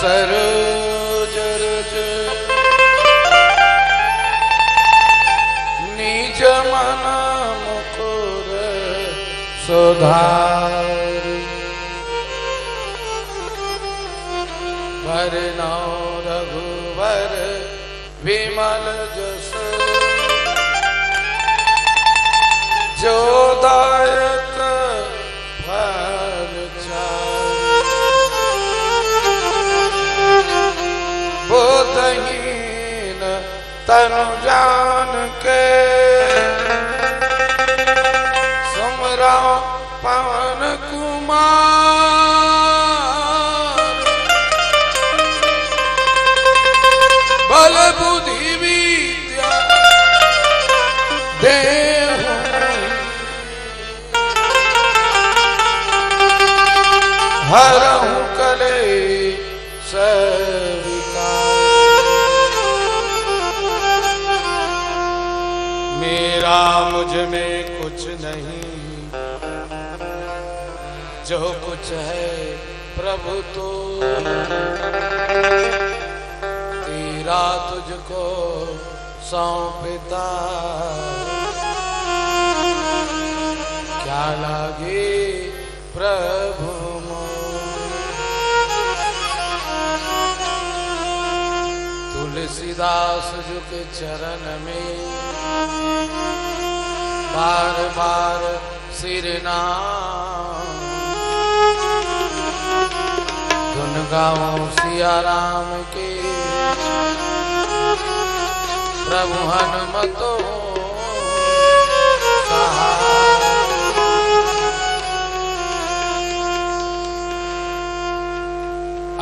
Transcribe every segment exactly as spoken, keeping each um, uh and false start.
सरोज रज निज मन मुकुर सुधारि। वरनउँ रघुवर विमल जसु, जो दायक फल चारि। बोधहीन तनु जानिके, सुमिरउँ पवन कुमार। बल बुद्धि विद्या देहु मोहि, हरहु कलेस विकार। मेरा मुझ में कुछ नहीं, जो कुछ है प्रभु तो। तेरा तुझको सौंपता, क्या लागे प्रभु मोर। तुलसीदास जु के चरण में बार बार सिर नाम। गुन गावउँ सिया राम के, प्रभु हनुमत सहाय।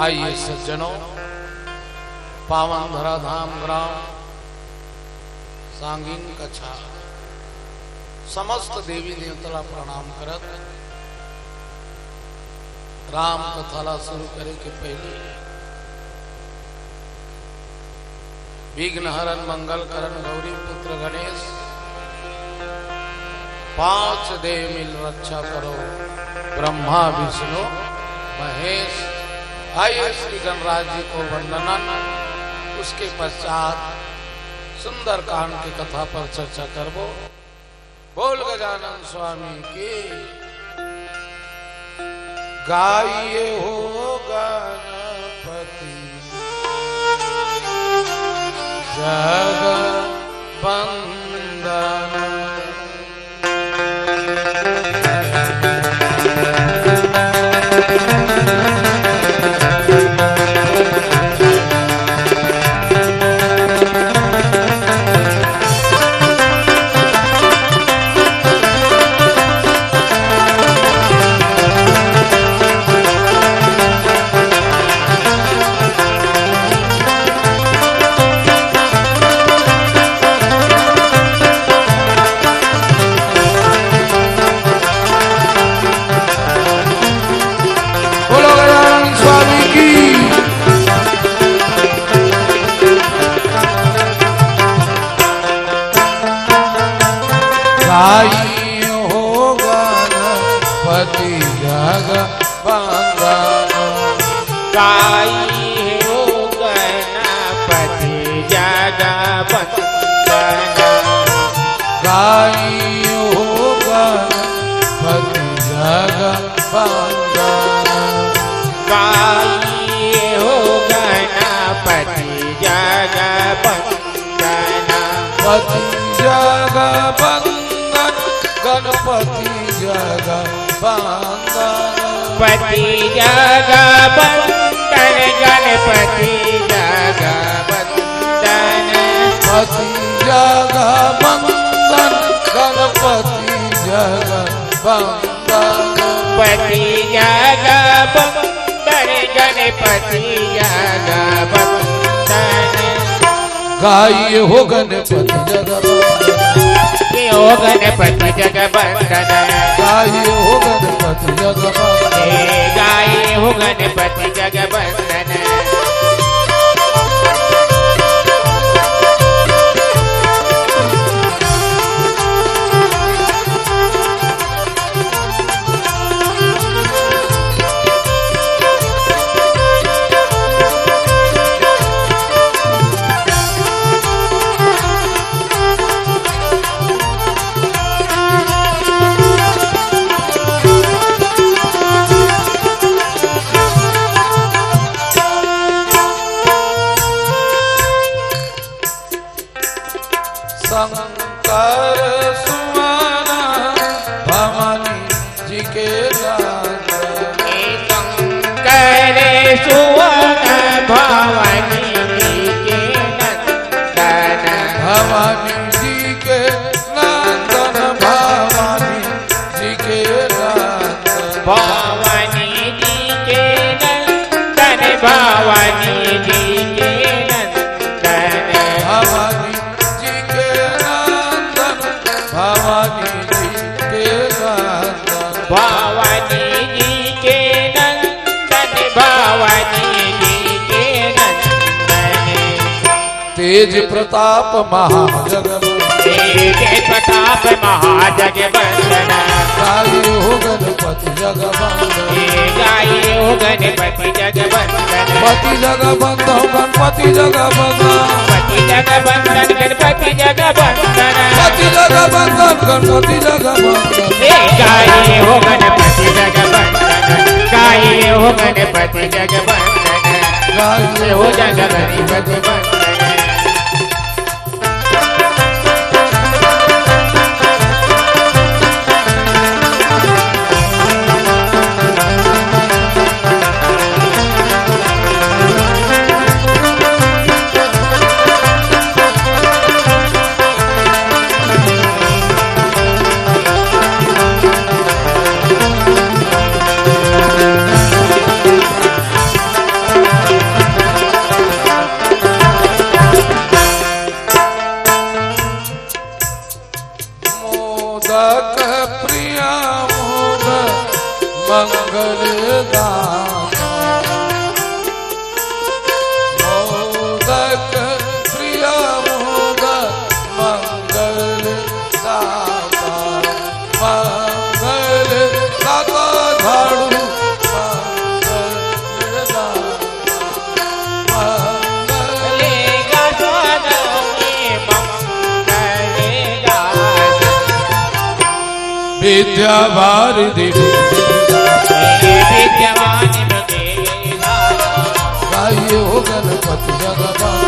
आइए सज्जनों, पावन धराधाम ग्राम सांगीन कछार समस्त देवी देवता ला प्रणाम करत राम कथा ला शुरू करे के पहले विघ्न हरन मंगल करन गौरी पुत्र गणेश, पांच देव मिल रक्षा करो, ब्रह्मा विष्णु महेश। आइए श्री गणराज जी को वंदनन, उसके पश्चात सुंदरकांड की कथा पर चर्चा करबो। बोल गजानन स्वामी की। गाइए हो गणपति जग वंदन। बोलो गजानन स्वामी की। गाई हो गणपति जग वंदन। गाई हो गणपति जग वंदन। गाई हो गणपति जग वंदन। गाई हो गणपति जग वंदन। पति जग वंदन, गणपति जग वंदन। पति जग वंदन, गणपति जग वंदन। पति जग वंदन, गणपति जग वंदन। पति जग वंदन, गणपति जग वंदन। गाई हो गणपति जग वंदन। गाई हो गणपति जग वंदन। गाई हो गणपति जग वंदन। गाई हो गणपति जग वंदन। के नंदन। भवानी जी के नंदन, भवानी जी के नंदन। तेज प्रताप महाजगवंदन। तेज प्रताप महाजगवंदन। गाई हो गणपति जगवंदन। गाई हो गणपति जगवंदन। पति जगवंदन, गणपति जगवंदन। पति जगवंदन, गणपति जगवंदन। पति जगवंदन, गणपति जगवंदन। ए गाई हो गणपति जगवंदन। गाई हो गणपति जगवंदन। गाई हो गणपति जगवंदन। मोदक प्रिय मोद मंगल दाता। मोदक प्रिय मोद मंगल दाता। मंगल दाता झाड़ू मंगल दाता। विद्या वारिधि गाइए हो गणपति जगवंदन।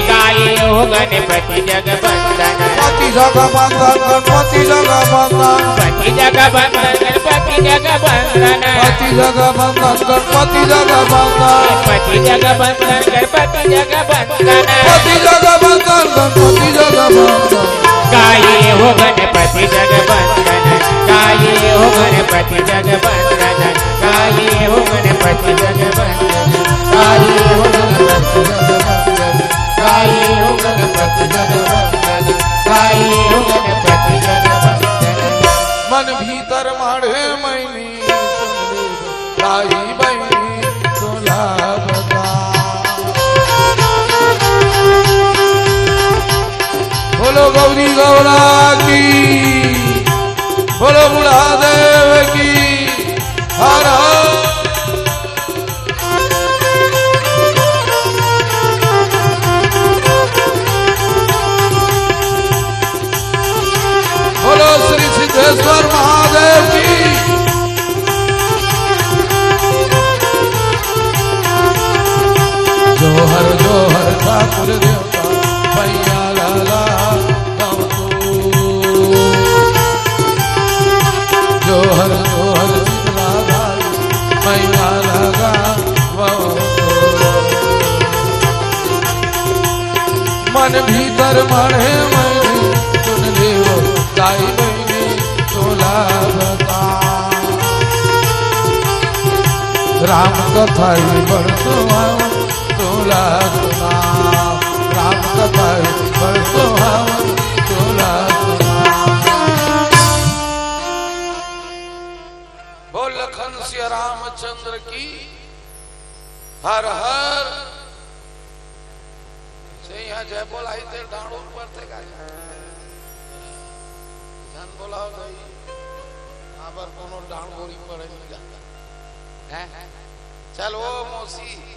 गाइए हो गणपति जगवंदन। पति जगवंदन, गणपति जगवंदन। पति जगवंदन, गणपति जगवंदन। पति जगवंदन, गणपति जगवंदन। पति जगवंदन, गणपति जगवंदन। पति जगवंदन, गणपति जगवंदन। गाइए हो गणपति जगवंदन। गाइए हो गणपति जगवंदन। गाइए हो गणपति जगवंदन। गाइए हो गणपति जगवंदन। गाइए हो गणपति जगवंदन। गाइए हो गणपति जगवंदन। मन भीतर माढ़े मैनी सुन ले, गाई बहिनी सुलभ का। बोलो गौरी गौरा की, बोलो बुढ़ा देव की। हर हर। बोलो श्री सिद्धेश्वर महादेव की। जोहर जोहर ठाकुर देवता मैया लाला। जोहर जोहर शीतला दाई मैया लगा। मन भीतर माढ़े मैनी सुन लेवो दाई बहिनी तोला बता। राम कथा ही बड़ सुहावन तोला सुना। राम कथा ही बड़ सुहावन तोला सुना। बोल लखन सिया रामचंद्र की। हर हर। से यहाँ जय बोला ही तेल डांडो ऊपर थे का। धन बोला हो गई। यहाँ पर कोनो डांड गोरी पड़े नहीं जाता। हैं? चल वो मौसी।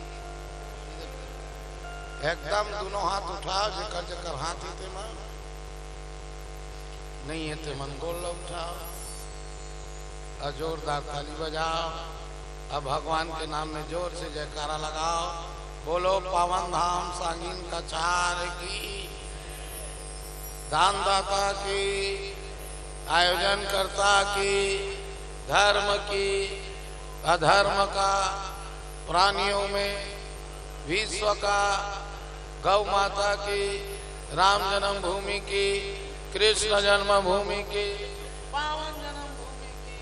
एकदम दोनों हाथ उठाओ, जेकर जेकर हाथ ही ते मन। नहीं है ते मन गोल उठाओ। और जोरदार ताली बजाओ। अब भगवान के नाम में जोर से जयकारा लगाओ। बोलो पावन धाम सांगीन कछार की, दानदाता की, आयोजनकर्ता की, धर्म की, अधर्म का, प्राणियों में, विश्व का, गौ माता की, राम जन्मभूमि की, कृष्ण जन्मभूमि की, पावन जन्मभूमि की।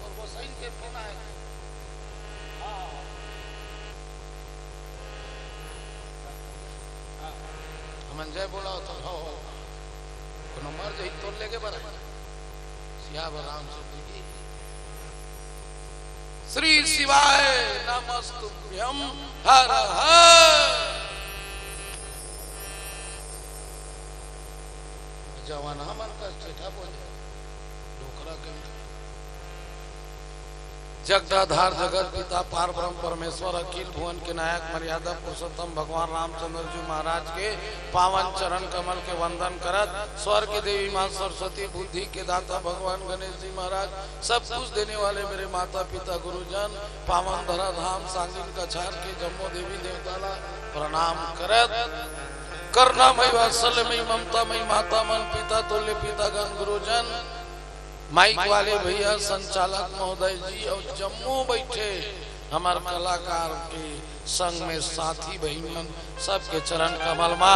और वो सही से सुना है। हाँ। हाँ। हमन जय बोला हो तो हो, हो। कोनो मर जाही तोर लेगे बर। सियावर रामचंद्र की। श्री शिवाय नमस्तुभ्यम। हर हर। जवाना मन का ठेठा बोले, डोकरा के। जगदाधार जगत पिता पार ब्रह्म परमेश्वर अखिल भुवन के नायक मर्यादा पुरुषोत्तम भगवान रामचंद्र जी महाराज के पावन चरण कमल के वंदन करत, स्वर्ग देवी माँ सरस्वती बुद्धि के दाता भगवान गणेश जी महाराज, सब कुछ देने वाले मेरे माता पिता गुरुजन, पावन धरा धाम सांगिन कछार के जम्मो देवी देवता ला प्रणाम करत, करुणामयी वात्सल्यमयी ममतामयी माता मन, पिता तुल्य पितागण गुरुजन, माइक वाले भैया, संचालक महोदय जी अउ जम्मो बइठे हमर कलाकार के संग में साथी बहिन मन, सबके चरण कमल मा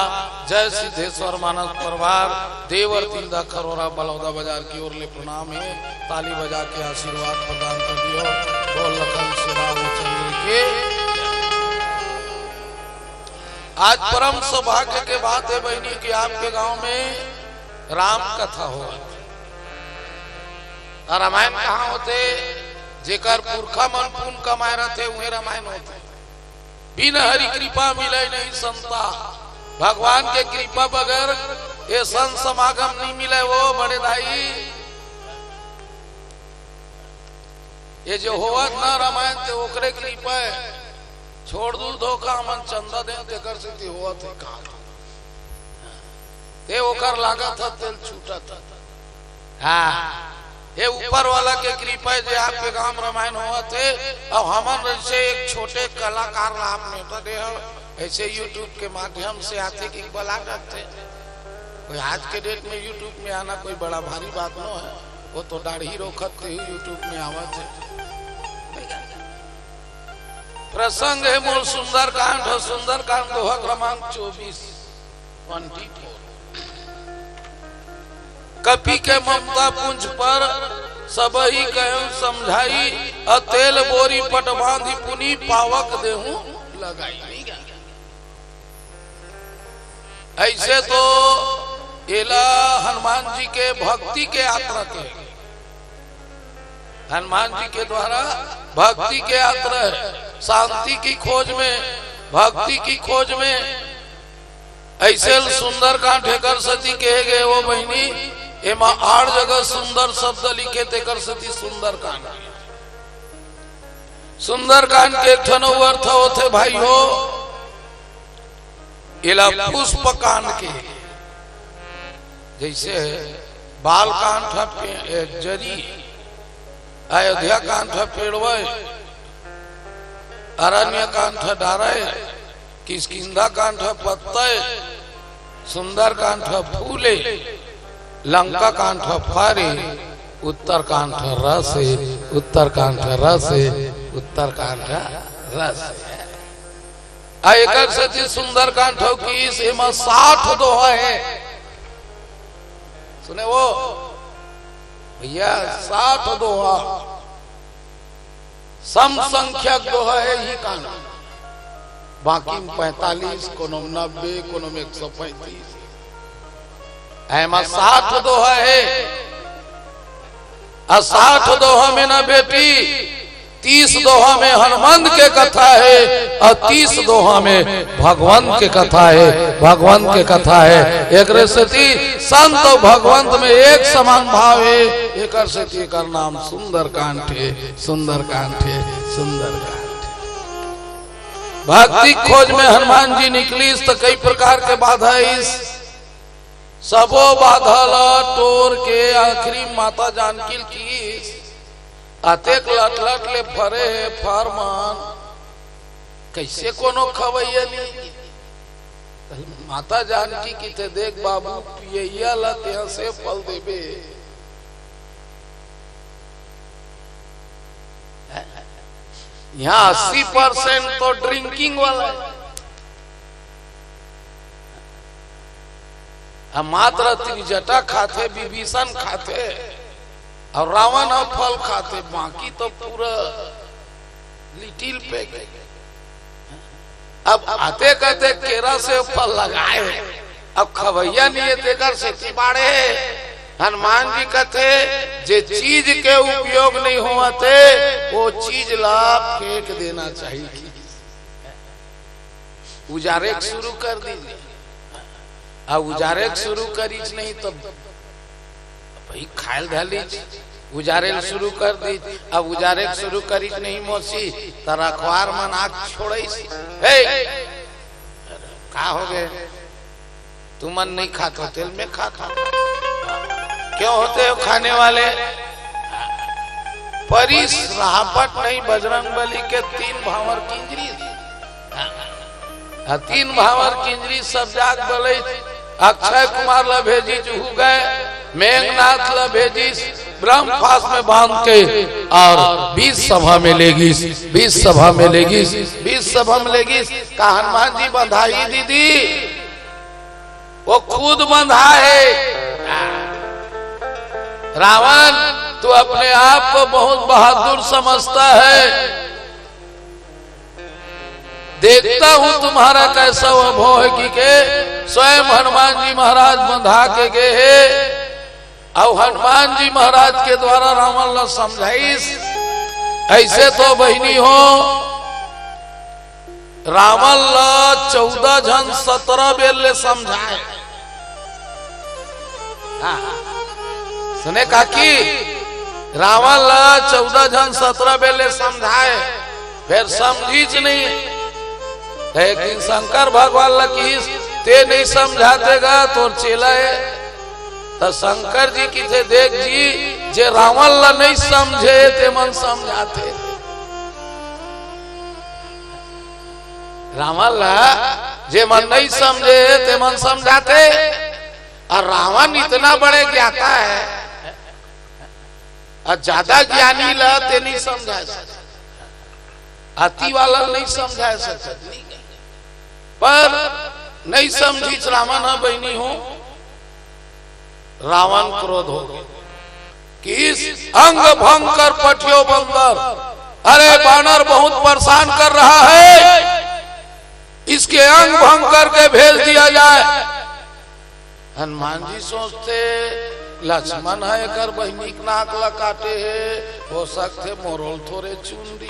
जय सिद्धेश्वर मानस परिवार देवर तिल्दा खरोरा बलौदा बाजार की ओर ले प्रणाम हे। ताली बजा के आशीर्वाद प्रदान कर दियो। बोल लखन श्री रामचंद्र के। आज परम सौभाग्य के बात हे बहिनी कि आपके गांव में राम कथा होवत हे। अउ रामायण कहाँ होथे? जेकर पुरखा मन पुन कमाए रथे, उहे रामायण होथे। बिन हरि कृपा मिले नहीं संता। भगवान के कृपा बगैर ये संत समागम नहीं मिले। वो बड़े दाई, ये जो होवत ना रामायण, ते ओकरे कृपा हे। छोड़ दू धोखा, हमन चंदा देन, तेकर सेती होवत हे। कहाँ ते ओकर लागत ह, तेल छूटत ह। हाँ, ये ऊपर वाला के कृपा हे जे आपके गांव में रामायण होवत हे। अब हमन जैसे एक छोटे कलाकार ला आप नेवता दे हो, ऐसे YouTube के माध्यम से आथे कि बला डरथे। कोई आज के डेट में YouTube में आना कोई बड़ा भारी बात नो हे, वो तो दाढ़ी रोखत के ही YouTube में आवत हे। प्रसंग हे मोर सुंदरकांड, सुंदरकांड दोहा क्रमांक चौबीस। कपि के ममता पुंज पर सबहि कहु समझाई, अ तेल बोरी पट बांधि पुनि पावक देहु लगाई। ऐसे तो एला हनुमान जी के भक्ति के यात्रा के, हनुमान जी के द्वारा भक्ति के यात्रा हे, शांति की खोज में, भक्ति की खोज में। ऐसे सुंदरकांड एकर सेती कहे गए वो बहिनी, एमा आठ जगह सुंदर शब्द लिखे तेकर सेती सुंदरकांड। सुंदरकांड के एक ठन अउ अर्थ होथे भाई हो, एला पुष्प कांड के, जैसे बाल कांड ह पे-, ए, जरी, अयोध्या कांड ह पेड़वय, अरण्य कांड ह डारय, किष्किंधा कांड ह पत्तय, सुंदर कांड ह फूले, लंका कांड ह फरे, उत्तर कांड ह रसे, उत्तर कांड ह रसे, उत्तर कांड ह रसे। आ एकर सेती सुंदरकांड ठौकिस, एमा साठ दोहा हे। सुने वो भैया, साठ दोहा, सम संख्यक दोहा हे ही कांड। बाकी में पैंतालीस, कोनो में नब्बे, कोनो में एक सौ पैंतीस। एमा साठ दोहा हे। आ साठ दोहा में ना बेटी, तीस दोहा में हनुमंत के कथा हे, अउ तीस दोहा में भगवंत के कथा हे, भगवंत के कथा हे। एकरे सेती संत अउ भगवंत में एक समान भाव हे, एकर सेती एकर नाम सुंदरकांड हे, सुंदरकांड हे, सुंदरकांड हे। भक्ति खोज में हनुमान जी निकलिस त कई प्रकार के बाधा आइस। सबो बाधा ला टोर के आखिरी माता जानकी ल किहिस, अतेक लटलट ले फरे हे फर मन, कइसे कोनो खवइया नइ। माता जानकी किथे, "देख बाबू, पियइया ला तेहा से फल देबे।" इहाँ अस्सी परसेंट तो ड्रिंकिंग वाला हे। अब मात्र त्रिजटा खाथे, विभीषण खाथे, अउ रावण ह फल खाथे, बाकी तो पूरा लिटिल पैक। अब अतेक अतेक केरा सेव फल लगाए, अब खवइया नइ हे, तेकर सेती बाढ़े। हनुमान जी कथे, जे चीज के उपयोग नहीं होवत हे, वो चीज ला फेंक देना चाहिए। उजारे के शुरू कर दीजिए। अब उजारे के शुरू करीच नहीं तो भाई खायल धलीच, उजारे ल शुरू कर दीच। अब उजारे के शुरू करीच नहीं मौसी, त रखवार मन आग छोड़इस। हे, का हो गए? तुमन नहीं खात हो, तेल में खात हो। क्यों होते हो खाने वाले? परिस राहपट नहीं बजरंग बली के तीन भांवर किंजरी। आ तीन भांवर किंजरी सब जाग बलई, अक्षय कुमार ला भेजी जुहू गए, मेघनाथ ला भेजिस ब्रह्मपाश में बांध के, और बीच सभा में ले गिस, बीच सभा में ले गिस, बीच सभा में ले गिस। का हनुमान जी बंधाही दीदी? वो खुद बंधा है। रावण, तू अपने आप को बहुत बहादुर समझता है, देखता हूं तुम्हारा कैसा वैभव है, कि के स्वयं हनुमान जी महाराज बंधा के गए हे। अउ हनुमान जी महाराज के द्वारा रावण ला समझाइस। ऐसे तो बहिनी हो, रावण ला चौदह झन सत्रह बेर ले समझाए। हाँ। सुने काकी, रावण ला चौदह झन सत्रह बेर ले समझाए, फेर समझीच नहीं। त एक दिन शंकर भगवान ला किहिस, "ते नहीं समझाते गा, तोर चेला हे।" त शंकर जी किथे, "देख जी, जे रावण ला नहीं समझे, ते मन समझाथे।" रावण ला जे मन नहीं समझे, ते मन समझाथे। और रावण इतना बड़े ज्ञाता है, और ज्यादा ज्ञानी ला ते नहीं समझा सकत, अति वाला नहीं समझा सकत। पर नहीं समझीच रावण ह बहिनी हो, रावण क्रोध हो गए। किहिस, "अंग भंग कर पठियो बंदर।" अरे बानर बहुत परेशान कर रहा है, इसके अंग भंग करके भेज दिया जाए। हनुमान जी सोचथे, "लक्ष्मण ह एकर बहिनी के नाक ला काटे हे, हो सकथे मोरो ल थोरे चूम दी।"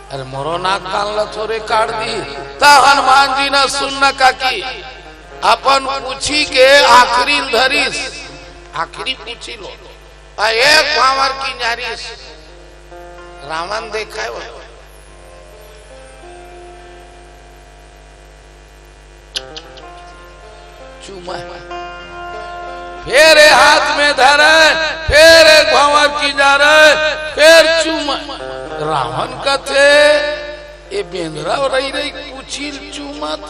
अरे मोरो नाक कान ला थोरे काट दी। त हनुमान जी न सुन न काकी, अपन पूछी के आखिरी ल धरिस, आखिरी पूछी ल, अउ एक भांवर किंजारिस। रावण देखय वो चूमय, फेर ए हाथ में धरय, फेर एक भांवर किंजारय, फेर चूमय। रावण कथे, "ए बेंदरा रही रही पूछी ल चूमत।"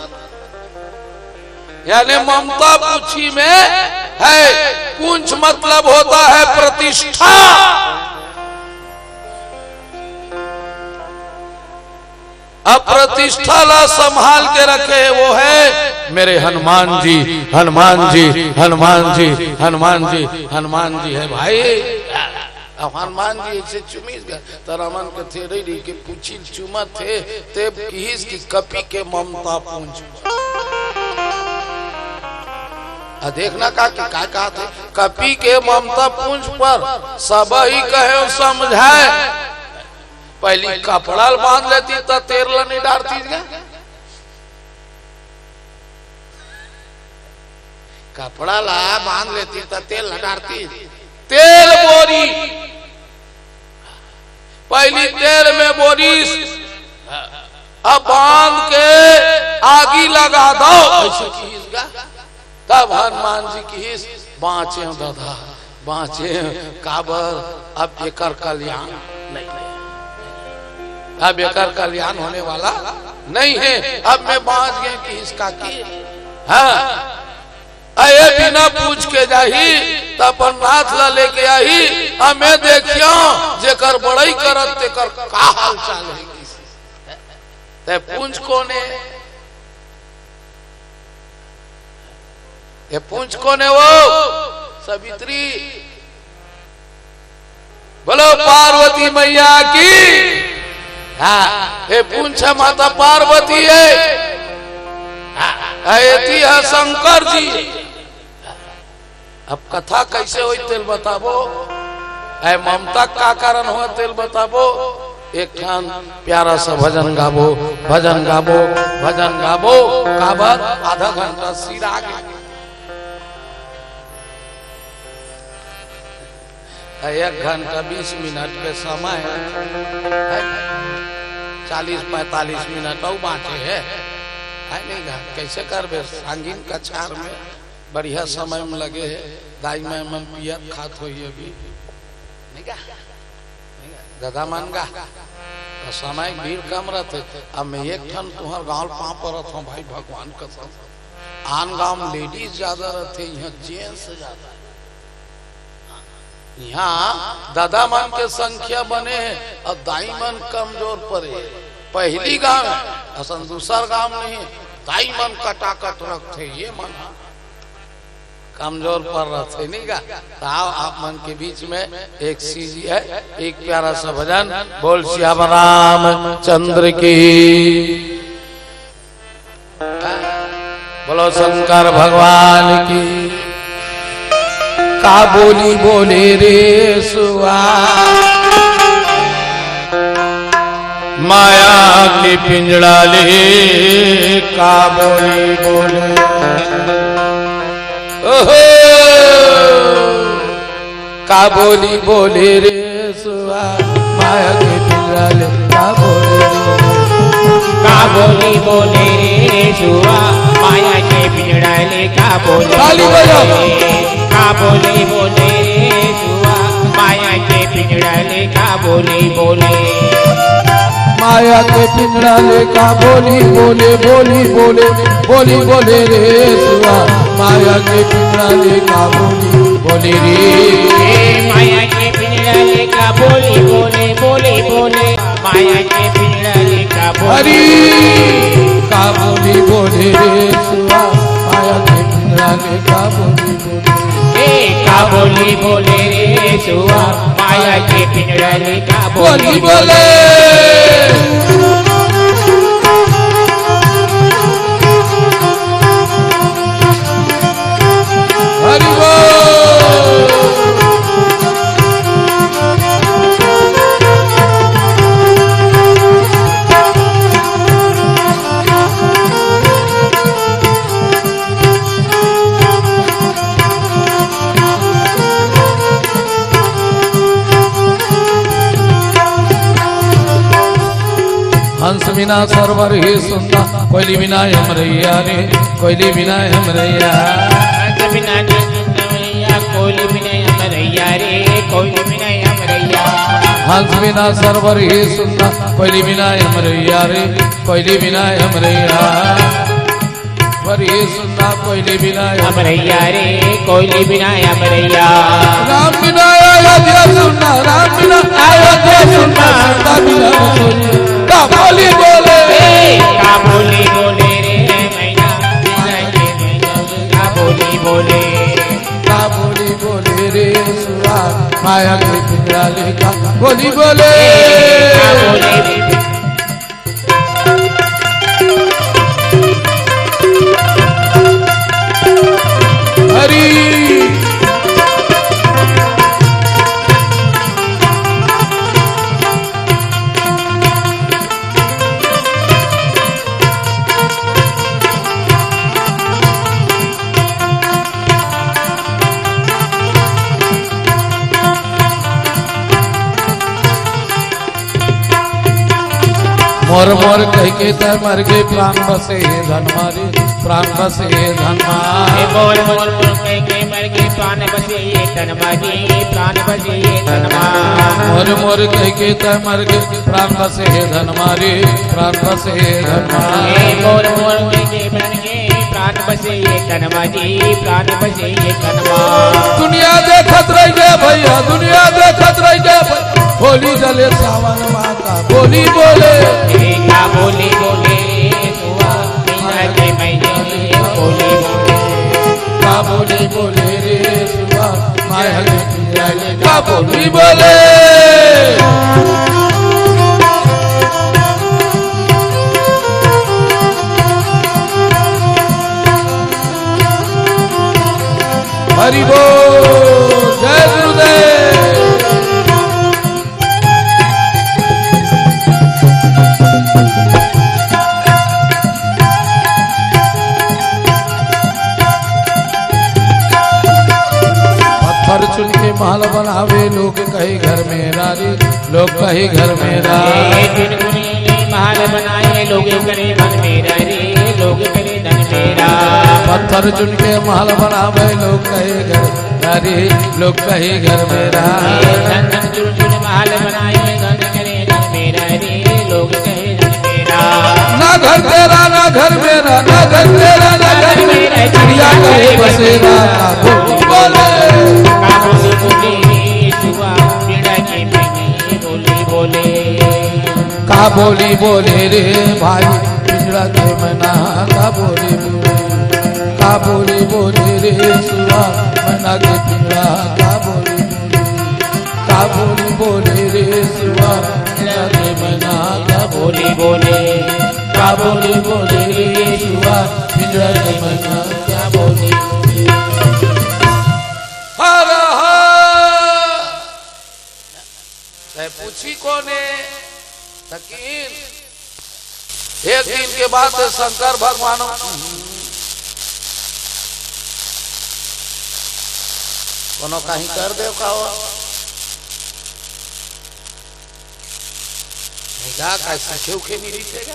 यानी ममता पूछी में है। पूंछ मतलब होता है प्रतिष्ठा। अब प्रतिष्ठा ला संभाल के रखे वो है मेरे हनुमान जी, हनुमान जी, हनुमान जी, हनुमान जी, हनुमान जी है भाई। अब हनुमान जी ऐसे चुमिस गा, त रावण कथे, "रही रही के पूछी ल चूमत हे।" ते किहिस कि कपि के ममता पूंछ पर। आ देखना का, कि का कहत हे, "कपि के ममता पूंछ पर सबहि कहेउ समझाए।" पहली कपड़ा ल बांध लेती त तेल ल नहीं डारती गा। कपड़ा ला बांध लेती त तेल ल डारती। तेल बोरी, पहली तेल में बोरिस, अब बांध के आगी लगा दो, ऐसे किहिस गा। तब हनुमान जी किहिस, "बांचे ददा, बांचे, काबर अब एकर कल्याण नहीं, अब एकर कल्याण होने वाला नहीं है, अब मैं बांच गए," किहिस काकी। हाँ, अये बिना पूछ के जाही, त अपन नाथ ला लेके आही, अ मैं देखियो, जेकर बड़ई करत तेकर का हाल चाल है। ते पूंछ कोन हे? ये पूंछ कोन हे वो? सावित्री। बोलो पार्वती मैया की। हाँ, ये पूंछ माता पार्वती हे। हाँ, एती ह शंकर जी। अब कथा कैसे होई तेल बताबो, ऐ ममता का कारण हो तेल बताबो। एक ठन प्यारा सा भजन गाबो, भजन गाबो, भजन गाबो। काबर आधा घंटा सिरा गे। एक घंटा बीस मिनट के समय है, चालीस पैंतालीस मिनट अउ बाँचे है, है नहीं गा? कैसे करबे? सांगिन कछार में बढ़िया समय में लगे है, दाई माई मन पियत खात होई अभी, नहीं गा? नहीं गा? ददा मन गा, तो समय भीड़ कम रहते। अब मैं एक ठन तुहर गाँव पाँव परत हूँ भाई, भगवान कसम, आन गाँव में लेडीज ज्यादा रहते, यहाँ जेंट्स ज्यादा है। यहाँ ददा मन के संख्या बने है अउ दाई मन कमजोर परे। पहली गांव है, असन दूसर गांव नहीं, दाई मन कटाकट रखथे, ये मन ह कमजोर पर रखथे, नहीं गा? तो आओ, आप मन के बीच में एक सीजी है, एक प्यारा सा भजन। बोल सियावर रामचंद्र की। बोलो शंकर भगवान की। का बोली बोले रे सुआ, माया के पिंजड़ा ले, का बोली बोले। ओहो, का बोली बोले रे सुआ, माया के पिंजड़ा ले, का बोली बोले। का बोली बोले रे सुआ, माया के पिंजड़ा ले, का बोली ताली बजाओ। बोले। का बोली बोले रे सुआ, माया के पिंजड़ा ले, का बोली बोले। माया के पिंजड़ा ले का बोली बोले, बोली बोले, बोली बोले रे सुआ। माया के पिंजड़ा ले का बोली बोले रे। ए, माया के पिंजड़ा ले का बोली बोले, बोली बोले। माया के पिंजड़ा ले का बोली हरी का बोली बोले रे सुआ। माया के पिंजड़ा ले का बोली बोले। ए, का बोली बोले रे सुआ, माया के पिंजड़ा ले का बोली बोली बोले। बोले। हरि बोल। हंस बिना सरवर ही सुनता, कोयली बिना यमरैया रे, कोयली बिना यमरैया। हंस बिना यमरैया, कोयली बिना यमरैया रे, कोयली बिना यमरैया। हंस बिना सरवर ही सुनता, कोयली बिना यमरैया रे, कोयली बिना यमरैया। बड़ी सुंदर कोयली बिना यमरैया रे, कोयली बिना यमरैया। राम बिना अयोध्या सुनना, राम बिना अयोध्या सुनना, सीता बिना रसोई। का बोली बोले। ए, का बोली बोले रे मैना, बिना के मैना, का बोली बोले। का बोली बोले रे सुआ, माया के पिंजड़ा ले का बोली बोले। ए, का बोली हरी। मोर मोर कहिके तैं मर गे, प्राण बसे हे धनमा रे, प्राण बसे हे धनमा। हे मोर मोर कहिके मर गे, प्राण बसे हे धनमा रे, प्राण बसे हे धनमा। मोर मोर कहिके तैं मर गे, प्राण बसे हे धनमा रे, प्राण बसे हे धनमा। हे मोर मोर कहिके मर गे, प्राण बसे हे धनमा जी, प्राण बसे हे धनमा। दुनिया देखत रहिगे भैया, दुनिया देखत रहिगे भैया। होली जले सावन माता बोली बोले। ए का बोली बोले रे सुआ, बिना के मैना बोली बोले। का बोली बोले रे सुआ, माया के पिंजड़ा ले का बोली बोले। हरि बोल, जय गुरुदेव। पत्थर चुन के महल बनावे, लोग कहे घर में रानी, लोग कहे घर में रानी। चुनचुनी महल बनाए, लोग करे धन मेरा रे, लोग करे धन मेरा। पत्थर चुन के महल बनावे, लोग कहे घर रानी, लोग कहे घर मेरा। चंदन चुनचुन महल बनाए, धन करे धन मेरा रे, लोग कहे धन मेरा। ना घर तेरा, ना घर मेरा, ना घर तेरा, ना घर मेरा, चिड़िया करे बसेरा। बोले। का बोली बोले रे सुआ, पीड़ा के मैना बोली बोले। का बोली बोले रे भाई, पिंजरा के मैना, का बोली बोले, का बोली बोले रे सुआ, मैना के पिंजरा, का बोली बोले, का बोली बोले रे सुआ, पिंजरा के मैना, का बोली बोले, का बोली बोले रे सुआ, पिंजरा के मैना, का बोली बोले। हर हर। तै पूछी कोने? तकीन। एक दिन के बाद शंकर भगवान कोनो कहीं कर दे का हो? नहीं गा, का सीखे उखे नहीं रहिथे गा?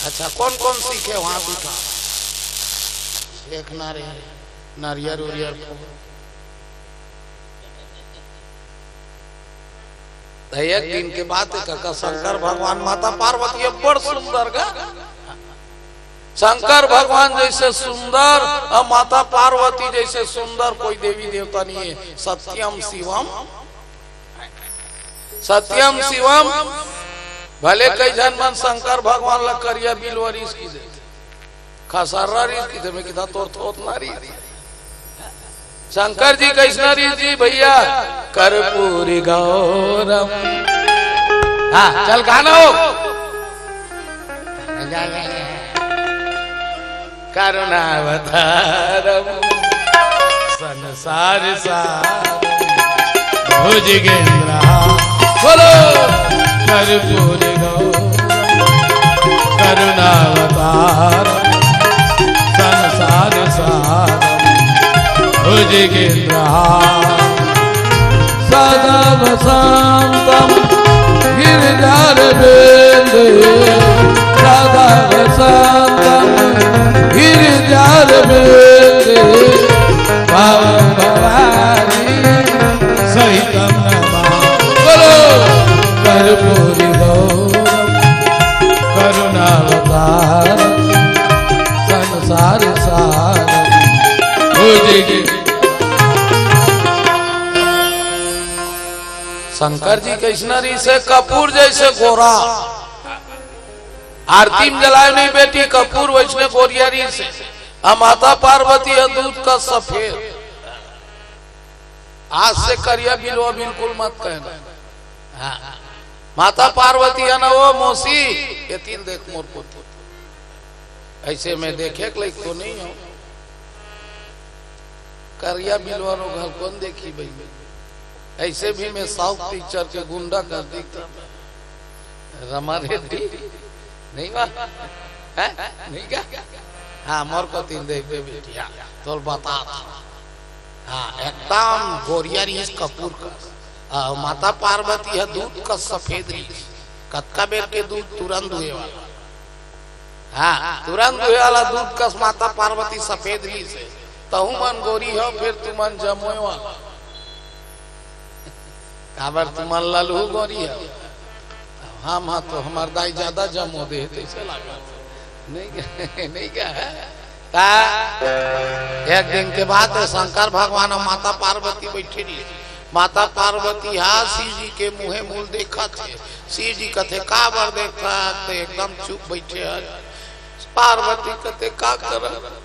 अच्छा, कौन कौन सीखे वहां उठा? एक नारे, नारियर उरियर को। त एक दिन के बात है, काका, शंकर भगवान, माता पार्वती अब्बड़ सुंदर गा। शंकर भगवान जैसे सुंदर और माता पार्वती जैसे सुंदर कोई देवी देवता नहीं है। सत्यम शिवम, सत्यम शिवम। भले कई झन मन शंकर भगवान ला करिया बिलवा रिस की देथे। खसर्रा रिस किथे, मैं किथा तोर थोथना रिस। शंकर जी कैसना रिस जी भैया? कर्पूरी गौरम। हाँ, चल गाना हो। करुणावतारम संसार सारम भुजगेंद्र। बोलो। कर्पूरी गौरम करुणावतारम संसार सारम भुजगेंद्र। सदा वसंतम गिरिजारविंदे, सदा वसंतम गिरिजारविंदे, भावम भवानी सहितम नमामि। बोलो। कर्पूरी गौरम करुणावतारम संसार सारम भुजगे। शंकर जी कैसना रिसे? कपूर जैसे गोरा। आरती में जलाए नहीं बेटी, कपूर वैसने गोरिया रिसे। आ माता पार्वती है दूध का सफेद। आज से करिया बिलवा बिल्कुल मत कहना। हाँ। माता पार्वती है ना वो मौसी, ये तीन देख मोर पुत्र। ऐसे मैं देखे के लायक तो नहीं हूँ। करिया बिलवा रो घर कौन देखी भाई? ऐसे भी मैं साउथ पिक्चर के गुंडा कर दिखता। रमा रेड्डी नहीं बा? हैं? नहीं का? हाँ, मोर को तीन देख बे बिटिया, तोल बता। हाँ, एकदम गोरिया रिस कपूर का। आ, माता पार्वती है दूध का सफेद रिस। कतका बेर के दूध तुरंत दुहे वाला। हाँ, तुरंत दुहे वाला दूध कस माता पार्वती सफेद रिस हे। तहु मन गोरी हो, फिर तुमन जमोए वाला। काबर तुमन ललहू गोरी हो। हम हाँ तो हमार दाई ज्यादा जमो दे, तैसे लागत। नहीं कहे, नहीं कहे। ता एक दिन के बाद शंकर भगवान और माता पार्वती बैठे रही। माता पार्वती हा शिव जी के मुहे मूल देखत हे। शिव जी कथे, "काबर देखत?" तो एकदम चुप बैठे हन। पार्वती कथे, "का करब?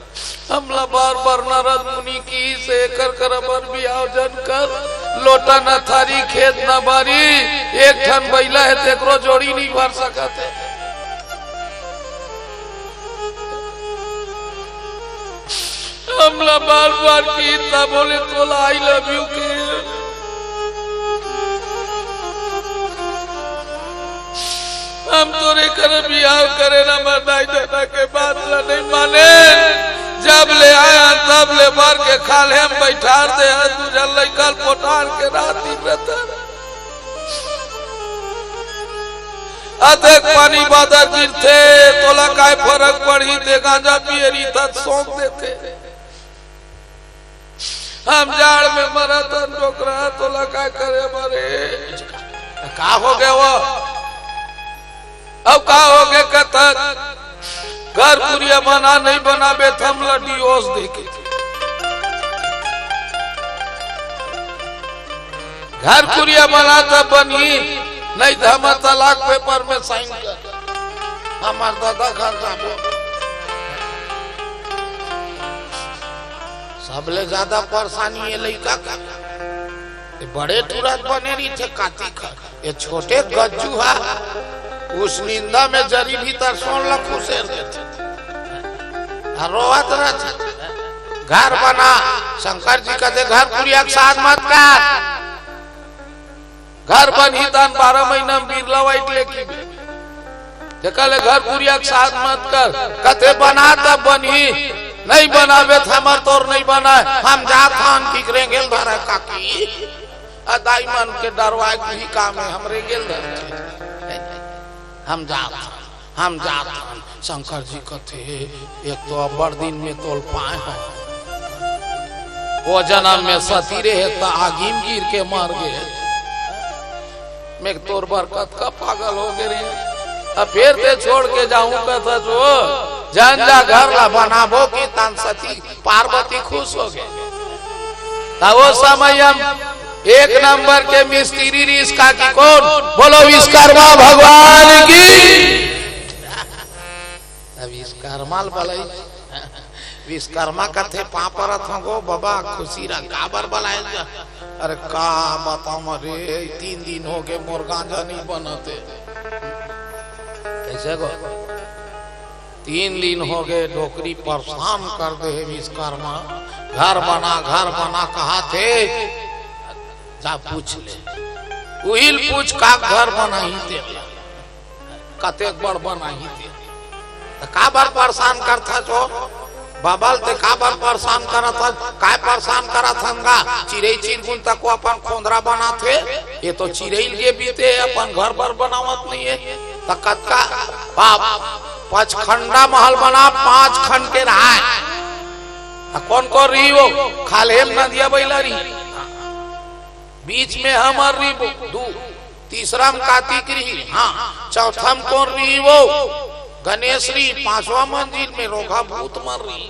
हमला बार बार नारद मुनि किहिसे एकर करा बर बिहाव झन कर। लोटा न थारी, खेत न बारी, एक ठन बइला हे, तेकरो जोड़ी नहीं भर सकत हे।" हमला बार बार की, तब बोले तोला आई लव यू के। हम तोरे कर बिहाव करे ना, हमर दाई ददा के बात ला नहीं माने। जब ले आया तब ले भर के खाल्हे म बैठार दे है, दू झन लइका ल पोटार के रात दिन रहता। अतेक पानी बादर गिरथे, तोला काय फरक पड़ही, ते गांजा पिए रहिथस त सोंक देथे। हम जाड़ में मरत हन डोकरा, तोला काय करे मरे? का हो गया वो? अब का हो गया कथक? घर कुरिया बना नहीं बनाबे त हमला डिवोर्स देके। घर कुरिया बना त बनही, नहीं त हमर तलाक पेपर में साइन कर। हमर ददा घर जाबो। सबले ज्यादा परेशानी ये लइका का। ये बड़े टूरा बने रहिथे कातिक ह। ये छोटे गज्जू हा, उस निंदा में जरी भीतर सोन ला खुसेर देथे। आ रोवत रहथे। घर बना, शंकर जी कहते घर कुरिया के साथ मत कर। घर बनही तन बारह महीना में बिरला वाइट लेके। तेकर ले घर कुरिया के साथ मत कर। कथे बना तब बनही, नहीं बनाबे त हमर तोर नहीं बनाए। हम जात हन कि रेंगेल धरे काकी। आ दाई मन के डरवाए के ही काम है, हम रेंगेल धरे। हम जात हन, हम जात हन। शंकर जी कथे, एक तो अब्बड़ दिन में तोल पाए हो, वो जन्म में सती रहे त आगी में गिर के मर गए। मैं तोर बर कतका पागल हो गए रे। अब फिर ते छोड़ के जाऊं कथा जो, जन जा घर ला बनाबो कि तन सती पार्वती खुश हो गए। त वो समय हम एक नंबर के मिस्त्री रिस का कि कौन? बोलो विश्वकर्मा भगवान की। अब विश्वकर्मा ल बलाई, विश्वकर्मा कथे पाँव परत हंव गो बबा, खुशी रह, काबर बलायल जा? अरे का बताऊं रे, तीन दिन हो गए मोर गांजा नहीं बनते। कैसे गो? तीन दिन हो गए, डोकरी परेशान कर दे हे विश्वकर्मा। घर बना, घर बना कहा थे, जा पूछ ले। उहिल पूछ का घर बनाही तेला, कतेक बड़ बनाही ते। त काबर परेशान करथा जो? बबल ते काबर परेशान करत हस? काय परेशान करत हन गा? चिरई चिरगुन तक वो अपन खोंदरा बनाथे, ये तो चिरई ल गे बीते, अपन घर बर बनावत नहीं है। त कतका बाप पचखंडा महल बना, पांच खंड के रहाय। त कौन कौन रही वो? खाल्हे म नदिया बइला रही, बीच में हमर रही वो, दू, तीसरा म कातिक रही, हाँ, चौथा म कौन रही वो? गणेश रही, पांचवा मंजिल में रोगहा भूत मन रही।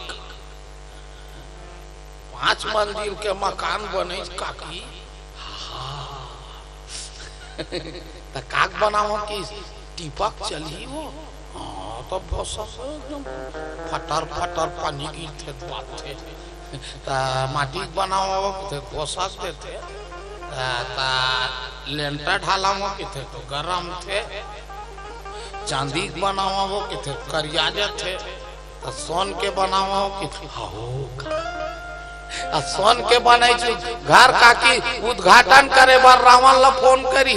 पांच मंजिल के मकान बने काकी। हाँ। त काक बनावो कि टीपक चलही वो? हाँ, त भोसक एकदम फटर फटर पानी गिरथे त बाजथे। त माटी के बनावो कि त भोसक देथे। त लेंटर ढालावो कि त गरम थे। चांदी के बनावो कि त करिया जाथे। त सोन के बनावो कि हहो। आ सोन के बनाई छु घर काकी उद्घाटन करे बर रावण ला फोन करी।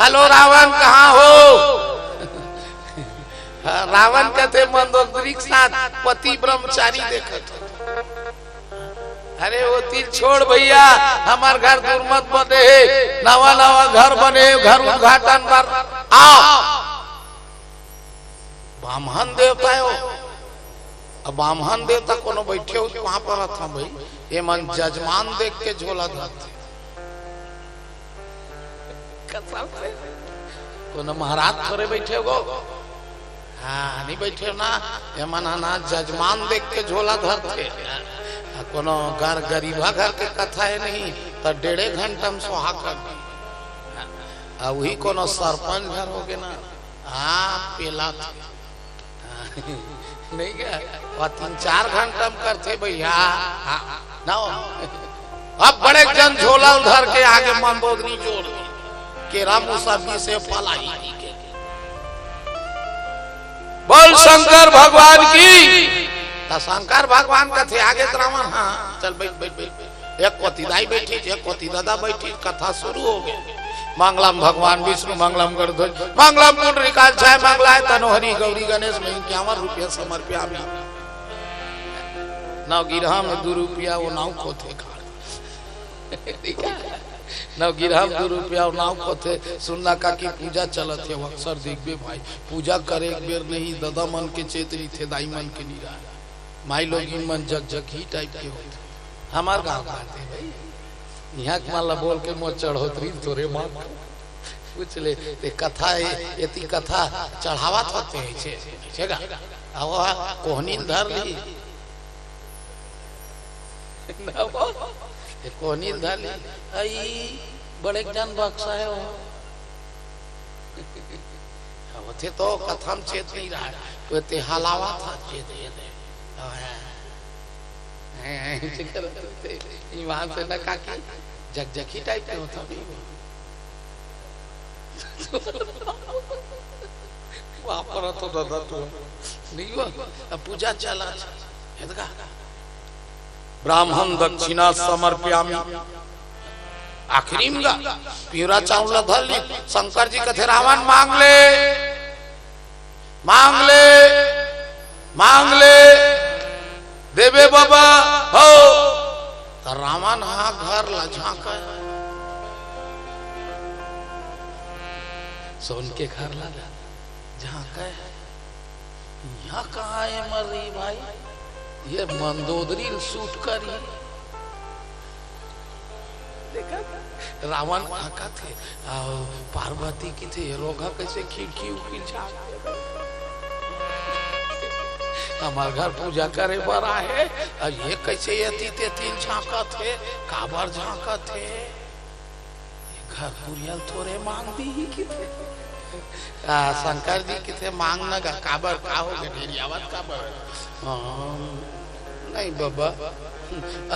हेलो रावण, कहाँ हो? रावण कथे मंदोदरी के साथ पति ब्रह्मचारी देखत हो। अरे वो तिल छोड़ भैया, हमर घर दुर्मत बने हे, नवा नवा घर बने हे, घर उद्घाटन बर आओ। बाम्हन देवता हो। अब बाम्हन देवता कोनो बैठे हो त कहाँ पर रहत हन भाई? ये मन जजमान देख के झोला धरथे। कसम से। कोनो महाराज थोरे बैठे हो। हाँ, नहीं बैठे हो ना। ये मन ह ना जजमान देख के झोला धरथे। आ कोनो घर गरीबा घर के कथा है नहीं, त डेढ़े घंटा में सोहा कर दी। आ वही कोनो सरपंच घर हो गए ना, हाँ, पेला थे। नहीं क्या? वो तीन चार घंटा में करथे भैया। हाँ, ना हो। अब बड़े जन झोला धर के आगे मंदोदरी जोड़ दी। केरा मुसम्मी से फलाई के। बोल शंकर भगवान की। त शंकर भगवान कथे, आगे त रावण, हाँ, चल बइठ, बइठ, बइठ। एक कोती दाई बइठिस, एक कोती ददा बइठिस, कथा शुरू होगे। मंगलम भगवान विष्णु, मंगलम गरुड़ध्वज, मंगलम पुंडरीकाक्षाय, मंगलाय तनोहरि गौरी गणेश, मैं इक्यावन रुपया समर्प्यामि। नवगिरहा में दू रुपया वो नाव खोथे खाड़। ठीक है? नवगिरहा में दू रुपया वो नाव खोथे। सुनना काकी, पूजा चलत हे, अक्सर देखबे भाई, पूजा करे एक बेर नहीं, ददा मन के चेत रहिथे, दाई मन के नइ रहय। माई लोगिन मन जगजगही टाइप के होथे। हमर गाँव के आथे भाई। इहाँ के मन ला बोल के मोर चढ़ोतरी तोरे माँ पूछ ले, ते कथा ए, एती कथा चढ़ावत होथे, ऐसे, ऐसे का? अब वो कोहनी ल धर ली। ना वो, ये कोहनी ल धर ली। आई, बड़े जन बक्सा हे वो। अब होथे तो कथा म चेत नइ रहय, तो ते हलावत हे, चेत, ये दे। अब है। हैं, हैं, ऐसे करत होथे। ईमान से ना काकी, जगजगी टाइप के होथे नहीं वो। वापरत हो दादा तू। नहीं वो, अब पूजा चलत हे। हे त का? ब्राह्मण दक्षिणा समर्प्यामि। आखिरी में गा, पिंवरा चाउर ल धर ली, शंकर जी कथे, "रावण मांग ले।" मांग ले, मांग ले, देबे बाबा, हो। त रावण हा घर ला झांके, सोन के घर ला झांके। यहाँ कहाँ ए मर रही भाई? ये मंदोदरी ल सूट करी। देखा, रावण हकत हे, अउ पार्वती किथे, ये रोगहा कैसे खिड़की उखिल झांक। हमर घर पूजा करे बर आहे, अउ ये कैसे एती तेती ल झांकत हे, काबर झांकत हे? ये घर कुरिया ल थोरे मांग दिही किथे। आ, शंकर जी किथे मांग न गा, काबर का होगे, ढेरियावत काबर? हाँ, नहीं बाबा,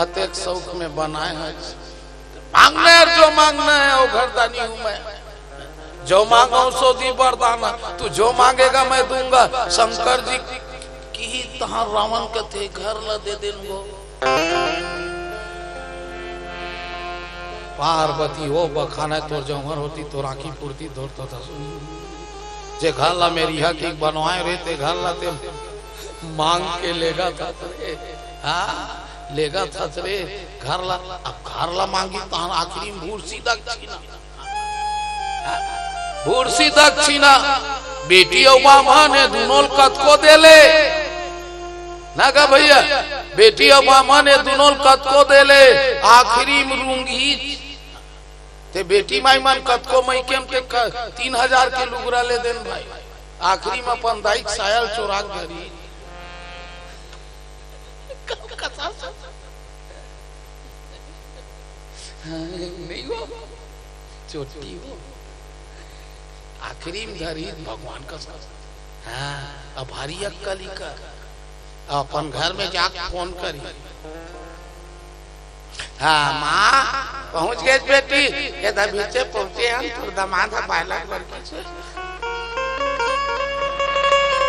अतेक शौक में बनाए हस। मांगना है, जो मांगना है, वो घरदानी हूँ मैं। जो मांगो सो दी वरदान, तू जो मांगेगा मैं दूंगा। शंकर जी किही तहाँ रावण कथे घर ला दे देन गो। पार्वती हो बखाना तोर जौहर होती, तोर आँखी फुरती, तोर तो दसुन। जे घर ला मेरिहा के बनवाए रे, ते घर ला ते मांग के लेगत हस रे। हाँ, लेगत हस रे घर ला। अब घर ला मांगी तहन आखिरी में भूरसी दक्षिणा। भूरसी दक्षिणा, बेटी अउ बाम्हन ए दुनों ल कतको दे ले। ना गा भैया, बेटी अउ बाम्हन ए दुनों ल कतको दे ले, आखिरी में रूंगी। ते बेटी माई मन कतको मइके म ते क-, तीन हजार के लुगरा ले देन भाई। आखिरी में अपन दाई के साया ल चोरा के धरी। हाँ, नहीं हो, चोटी हो। आखिरी में धरी भगवान का साथ। हाँ, अब हरी अक्कल ही कर। अपन घर में जाके फोन करी। हाँ, माँ, पहुँच गए बेटी? ये दबीचे पहुँचे हम, तोर दमाद ह बायला लड़की से।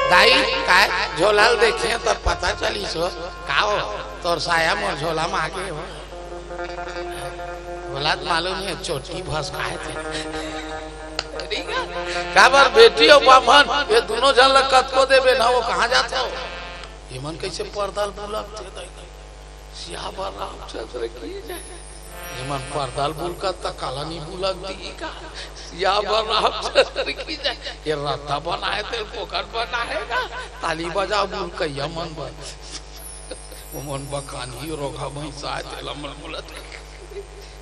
दाई, काय झोला ल देखे त पता चलिस हो, का हो, तोर साया मोर झोला में आगे हो। बोला त मालूम हे, चोटी भसकाए थे। ठीक है? काबर बेटी अउ बाम्हन, ये दुनों झन ल कतको देबे ना, वो कहाँ जात हो? ये मन कैसे पर्दा ल बुलक थे दाई? सियावर रामचंद्र की जय। ये मन पर्दा ल बुलकत त काला नहीं बुलक दी का? सियावर रामचंद्र की जय। ये रद्दा बनाए थे, फोकट बनाए ना। ताली बजाओ बुलकइया मन बर। वो मन बखानी रोगहा भैंसा आए, तेला मन बोलत।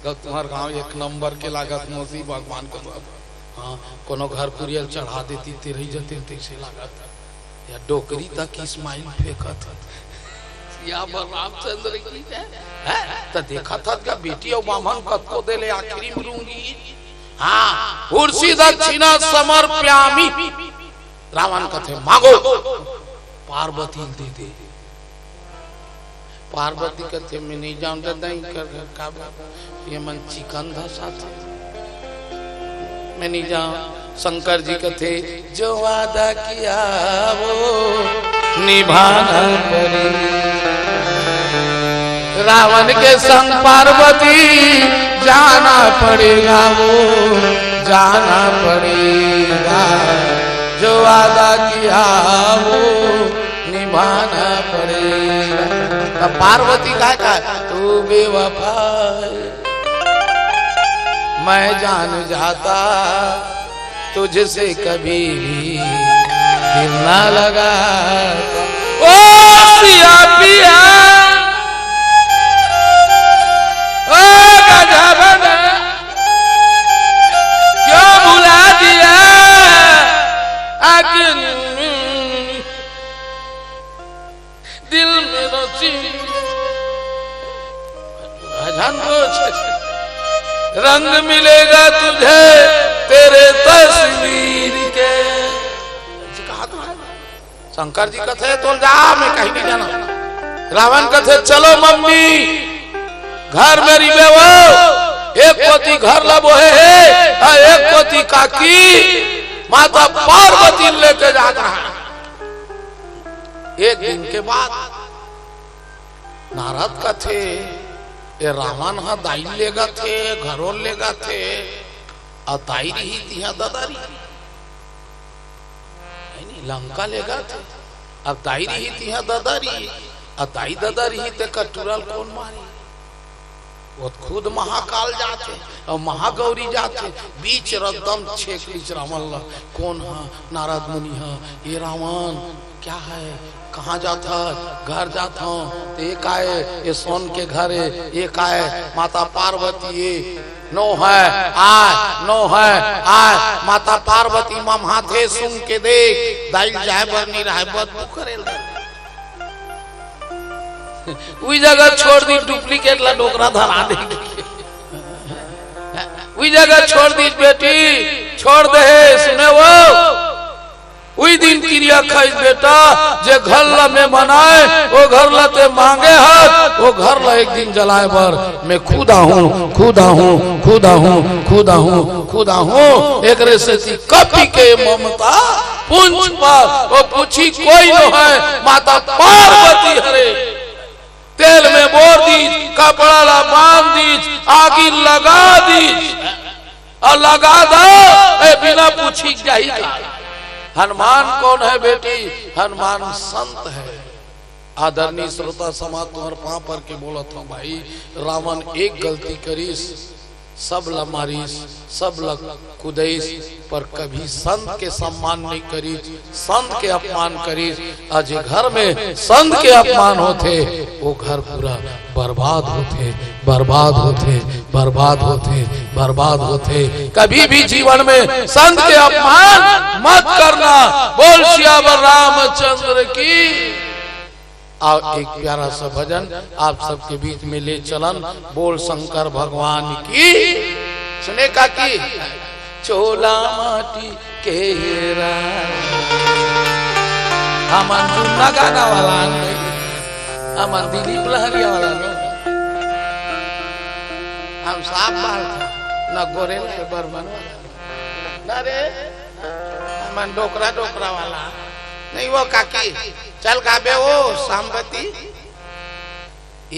गा तुम्हर गांव एक नंबर के लागत मौसी भगवान को बाबू। हाँ, कोनो घर कुरिया ल चढ़ा देती, तेरही जते तैसे लागत। या डोकरी तक स्माइल फेंकत। सियावर रामचंद्र की जय। हैं? त देखत हस गा बेटी अउ बाम्हन कतको दे ले आखिरी में रूंगी। हाँ, भूरसी दक्षिणा समर्प्यामि। रावण कथे, "मांगो।" पार्वती ल दे दे। पार्वती कथे, "मैं नहीं जाऊं दादा, इनकर घर का बा? ये मन चिकन धसाथे। मैं नहीं जाऊं।" शंकर जी कथे, "जो वादा किया वो निभाना पड़े। रावण के संग पार्वती जाना पड़ेगा वो, जाना पड़ेगा। जो वादा किया वो निभाना पड़ेगा। तब पार्वती का कहा, तू बेवफा है, मैं जान जाता तुझसे कभी भी दिल ना लगा। ओ पिया पिया, ओ गजब, क्यों भुला दिया आखिर दिल में रची। भजन को रंग मिलेगा तुझे तेरे तस्वीर के। कहा तो है। शंकर जी कथे, "तोल जा, मैं कहीं नहीं जाना।" रावण कथे, "चलो मम्मी, घर में रिबे वो, एक कोती घर ला बोहे हे, अउ एक कोती काकी माता पार्वती लेके जात रहा।" एक दिन के बाद नारद कथे, "ए रावण ह दाई लेगथे, घरों लेगथे, अउ दाई रही तिहा ददा रही।" है नी, लंका लेगथे, अब दाई रही तिहा ददा रही, अब दाई ददा रही ते कटुरल कौन मारी? वो खुद महाकाल जाथे अउ महागौरी जाथे, बीच रद्दम छेक बीच रावण ला, कौन ह? नारद मुनि ह। "ए रावण, क्या है? कहाँ जात ह?" "घर जात हूँ।" "तो ये का है?" "ये सोन के घर है।" "ये का है?" "माता पार्वती है।" "नो है आय, नो है आय।" माता पार्वती ममहाथे सुन के देख, दाई जाए बर नहीं रहे, बदबू करे लगे। उही जगह छोड़ दी, डुप्लीकेट ला डोकरा धरा दे। उही जगह छोड़ दी बेटी, छोड़ दे हे, सुने वो। उही दिन किरिया खाइस बेटा, जे घर ला मैं बनाए, वो घर ला ते मांगे हस, वो घर ला एक दिन जलाए बर मैं खुद आहूँ, खुद आहूँ, खुद आहूँ, खुद आहूँ, खुद आहूँ। एकरे सेती कपि के ममता पुंछ पर, वो पूछी कोई नो है, माता पार्वती हरे। तेल में बोर दीस, कपड़ा ला बांध दीस, आगी लगा दीस, अउ लगा दो, ए बिना पूछी जाही का। हनुमान कौन है बेटी? हनुमान संत है। आदरणीय श्रोता समाज, तुम्हर पाँव पर के बोलत हूँ भाई, रावण एक गलती करिस, सब ला मारिस, सब ला कुदइस, पर कभी संत के सम्मान नहीं करिस, संत के अपमान करिस। आज घर में संत के अपमान होथे, वो घर पूरा बर्बाद होथे, बर्बाद होथे, बर्बाद होथे, बर्बाद होथे। कभी भी जीवन में संत के अपमान मत करना। बोल सियावर रामचंद्र की। आओ, एक प्यारा सा भजन आप सबके बीच में ले चलन। बोल शंकर भगवान की। सुने काकी, चोला माटी के हेरा। हमन जुन्ना गाना वाला नहीं, हमन दिलीप लहरिया वाला नहीं। हम साफ बात है, न गोरे लाल बर्मन वाला, न रे, हमन डोकरा डोकरा वाला नहीं। वो काकी, चल गाबे वो सांबती।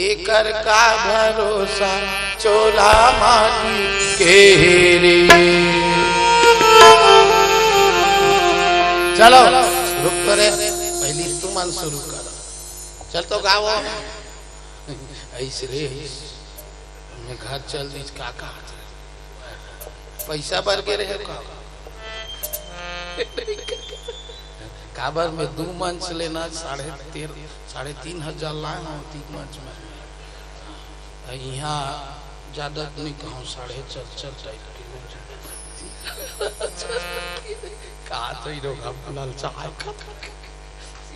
एकर का भरोसा चोला माटी के रे। चलो, रुक तो रे, पहली तुमन शुरू करो। चल तो गाओ। ऐसे रे, मैं घर चल दीस, का कहा? पैसा बर गे रहे का? काबर में दू मंच लेना, साढ़े तेरह, साढ़े तीन हजार लाए हो तीन मंच में। यहाँ ज्यादा नहीं कहूँ, साढ़े चार, चार टाइप के हो जाए। का तो ये लोग हम ललचाए का?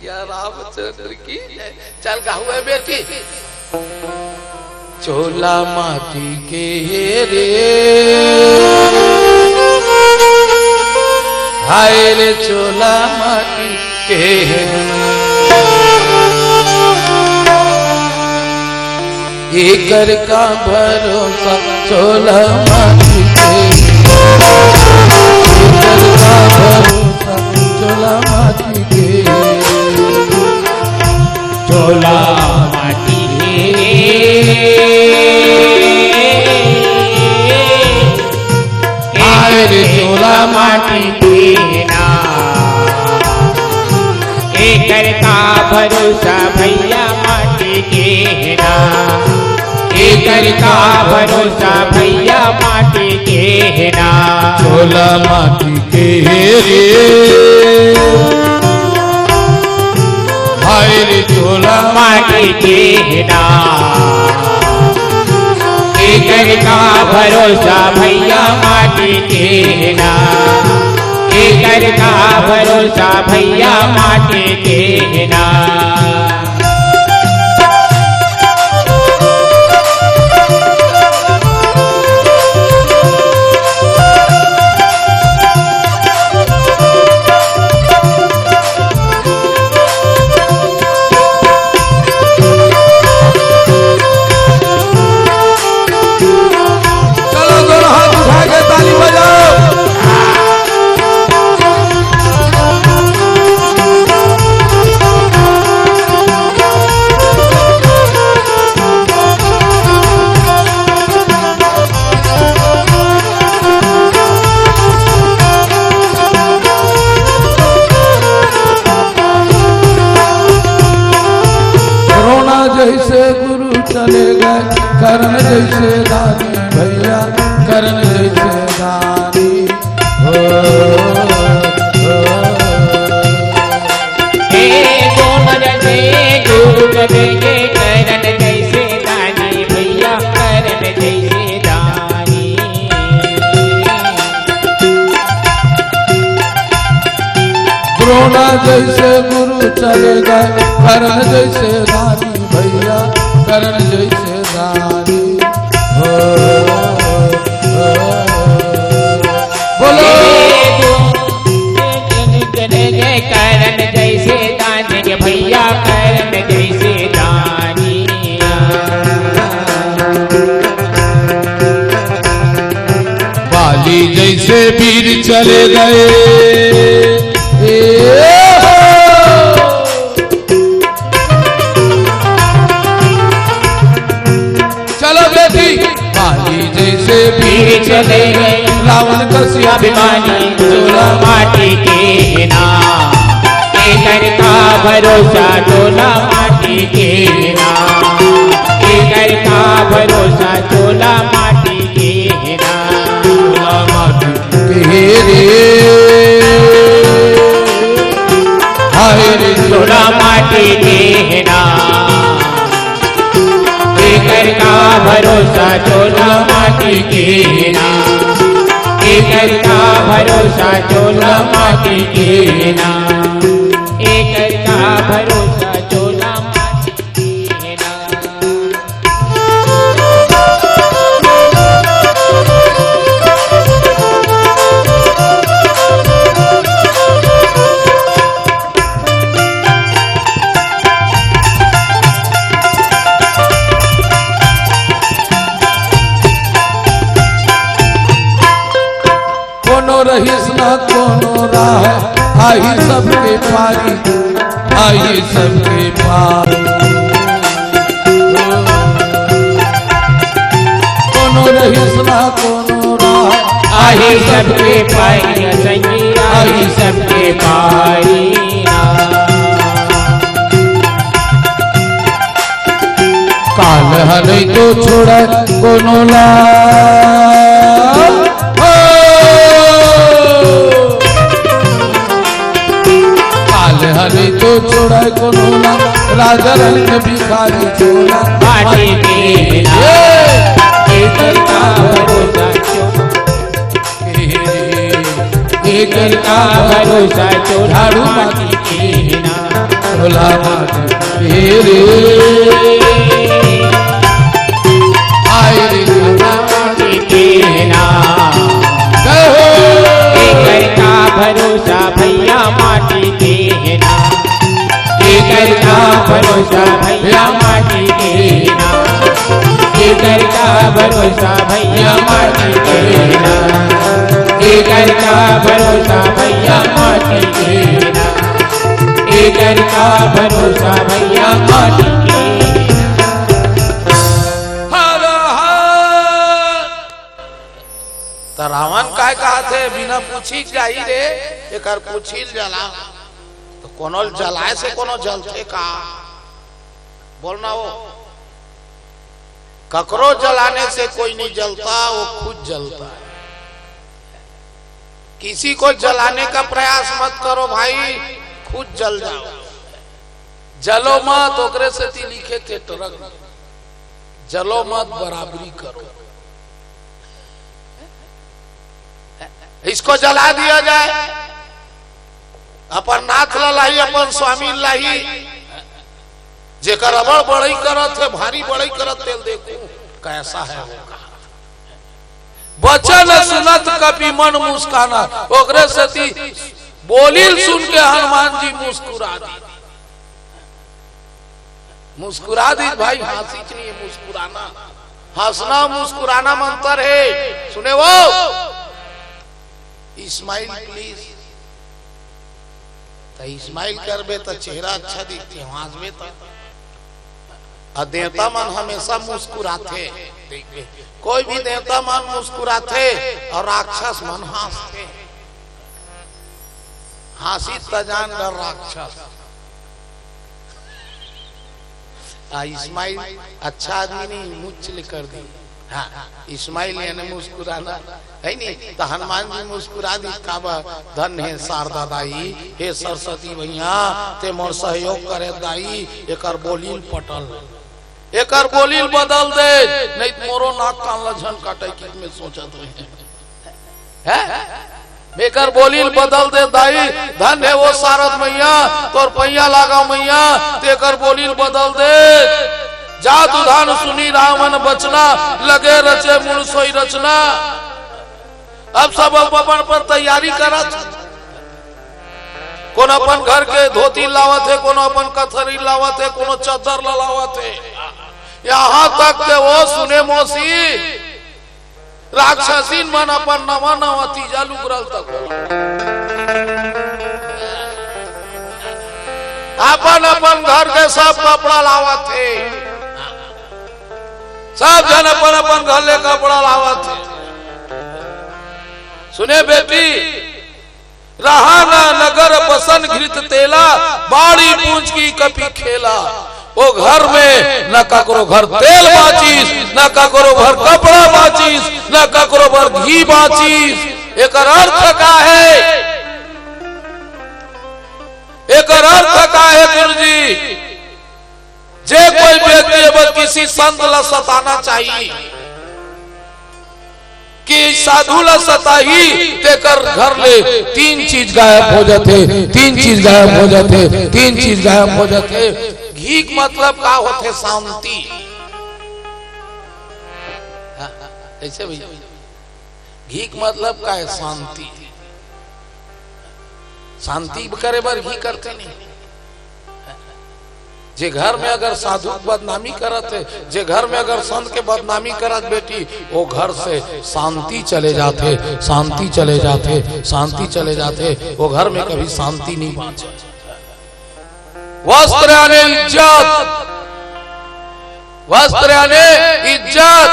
या रामचंद्र की जय। चल गाहू है बेटी। चोला माटी के हे रे, हाय रे चोला माटी के हे। एकर का भरोसा चोला माटी के, एकर का भरोसा चोला माटी के। चोला माटी के रे। हाय रे चोला माटी के ना, एकर का भरोसा भैया माटी के ना, एकर का भरोसा भैया माटी के ना। चोला माटी के रे, हाय रे चोला माटी के ना, एकर का भरोसा भैया माटी के ना, एकर का भरोसा भैया माटी के ना। चलो, दोनों हाथ उठा के ताली बजाओ। द्रोणा जैसे गुरु चले गए, कर्ण जैसे दानी भैया, कर्ण जैसे दानी। हो, हो। हे द्रोण जैसे गुरु चले गए, कर्ण जैसे दानी भैया, कर्ण जैसे दानी। द्रोणा जैसे गुरु चले गए, कर्ण जैसे दानी भैया, कर्ण जैसे दानी। हो, हो, हो। बोलो। कर्ण जैसे दानी भैया, कर्ण जैसे दानी। बाली जैसे वीर चले गए। ए हो। चलो बेटी, बाली जैसे वीर चले गए, रावण कश्यप अभिमानी, चोला माटी के ना। एकर का भरोसा चोला माटी के ना, एकर का भरोसा चोला माटी के ना। चोला माटी के रे, हाय रे चोला माटी के ना। एकर का भरोसा चोला माटी के ना, एकर का भरोसा चोला माटी के ना, एकर का भरोसा चोला माटी के ना। कोनो रहिस ना कोनो राह, आही सबके पारी, आही सबके पारी। कोनो रहिस ना कोनो राह, आही सबके पारी, संगी आही सबके पारी। काल ह नहीं तो छोड़े कोनो ला। हो। काल ह नहीं तो छोड़े कोनो ला, राजा रंग भिखारी चोला माटी के ना। ए। एकर का भरोसा चो-, एकर का भरोसा चोला माटी के ना। चोला माटी के रे। हाय रे चोला माटी के ना। जय हो। एकर का भरोसा भैया माटी के ना। एकर का भरोसा भैया माटी के ना। एकर का भरोसा भैया माटी के ना। एकर का भरोसा भैया माटी के ना। करका भरोसा भैया माटी के। हर हर। त रावण काय कहत हे, बिना पूछी जाही रे, एकर पूछी ल जला। त कोनो ल जलाए से कोनो जलथे का? बोलना हो। ककरो जलाने से कोई नहीं जलता, वो खुद जलता है। किसी को जलाने का प्रयास मत करो भाई, खुद जल जाओ। जलो मत, ओकरे सेती लिखे थे ट्रक, जलो मत, बराबरी करो। इसको जला दिया जाए। अपन नाथ ला लाही, अपन स्वामी ला लाही। जेकर अबड़ बड़ई करत हे, भारी बड़ई करत, तेल देखू कैसा है वो कहा। वचन सुनत कपि मन मुस्काना, ओकरे सेती बोलिल सुन के हनुमान जी मुस्कुरा दी। मुस्कुरा दी भाई, हंसी च नहीं है मुस्कुराना। हंसना मुस्कुराना म अंतर हे। सुने वो इस्माइल प्लीज। त इस्माइल करबे त चेहरा अच्छा दिखथे, हंसबे त। आ देवता मन हमेशा मुस्कुराथे। देखबे, कोई भी देवता मन मुस्कुराथे और राक्षस मन हंसथे। हंसी त जान डर राक्षस। आ इस्माइल अच्छा आदमी नहीं, मुच्छ ले कर दी। हाँ, इस्माइल यानी मुस्कुराना है नहीं। तो हनुमान जी मुस्कुरा दी, काबर? धन्य हे शारदा दाई, हे सरस्वती मैया, ते मोर सहयोग करे दाई, एकर बोलिल पटल, एकर बोलिल बदल दे, नहीं तो मोरो नाक कान ला झन काटे कि मैं सोचत रहे। हैं? एकर बोलिल बदल दे दाई, धन्य हे वो शारद मैया, तोर पैया लागा मैया, तेकर बोलिल बदल दे। जादू धान सुनी रावण बचना, लगे रचे मूल सोई रचना। अब सब अपन अपन तैयारी करत, कोनो अपन घर के धोती लावत हे, कोनो अपन कथरी लावत हे, कोनो चद्दर ला लावत हे। यहाँ तक के वो सुने मौसी, राक्षसीन मन अपन नवा नवा तीजा लुगरल तको अपन अपन घर के सब कपड़ा लावत हे, सब झन अपन अपन घर ले कपड़ा लावत हे। सुने बेटी, रहा न नगर बसन घृत तेला, बाड़ी पूंज की कपि खेला। ओ घर में न ककरो घर तेल बाचिस, न ककरो घर कपड़ा बाचिस, न ककरो घर घी बाचिस। एकर अर्थ का हे? एकर अर्थ का हे गुरुजी? जे कोई व्यक्ति अगर किसी संत ला सताना चाहिए कि साधु ला सताही, तेकर घर ले तीन चीज गायब हो जाथे, तीन चीज गायब हो जाथे, तीन चीज गायब हो जाथे। घी के मतलब का होथे? शांति। हाँ, हाँ, ऐसे भैया, घी के मतलब का हे? शांति। शांति करे बर घी करथे नहीं। जे घर में अगर साधु के बदनामी करत हे, जे घर में अगर संत के बदनामी करत बेटी, वो घर से शांति चले जाथे, शांति चले जाथे, शांति चले जाथे। वो घर में कभी शांति नहीं बांचे। वस्त्र यानी इज्जत, वस्त्र यानी इज्जत।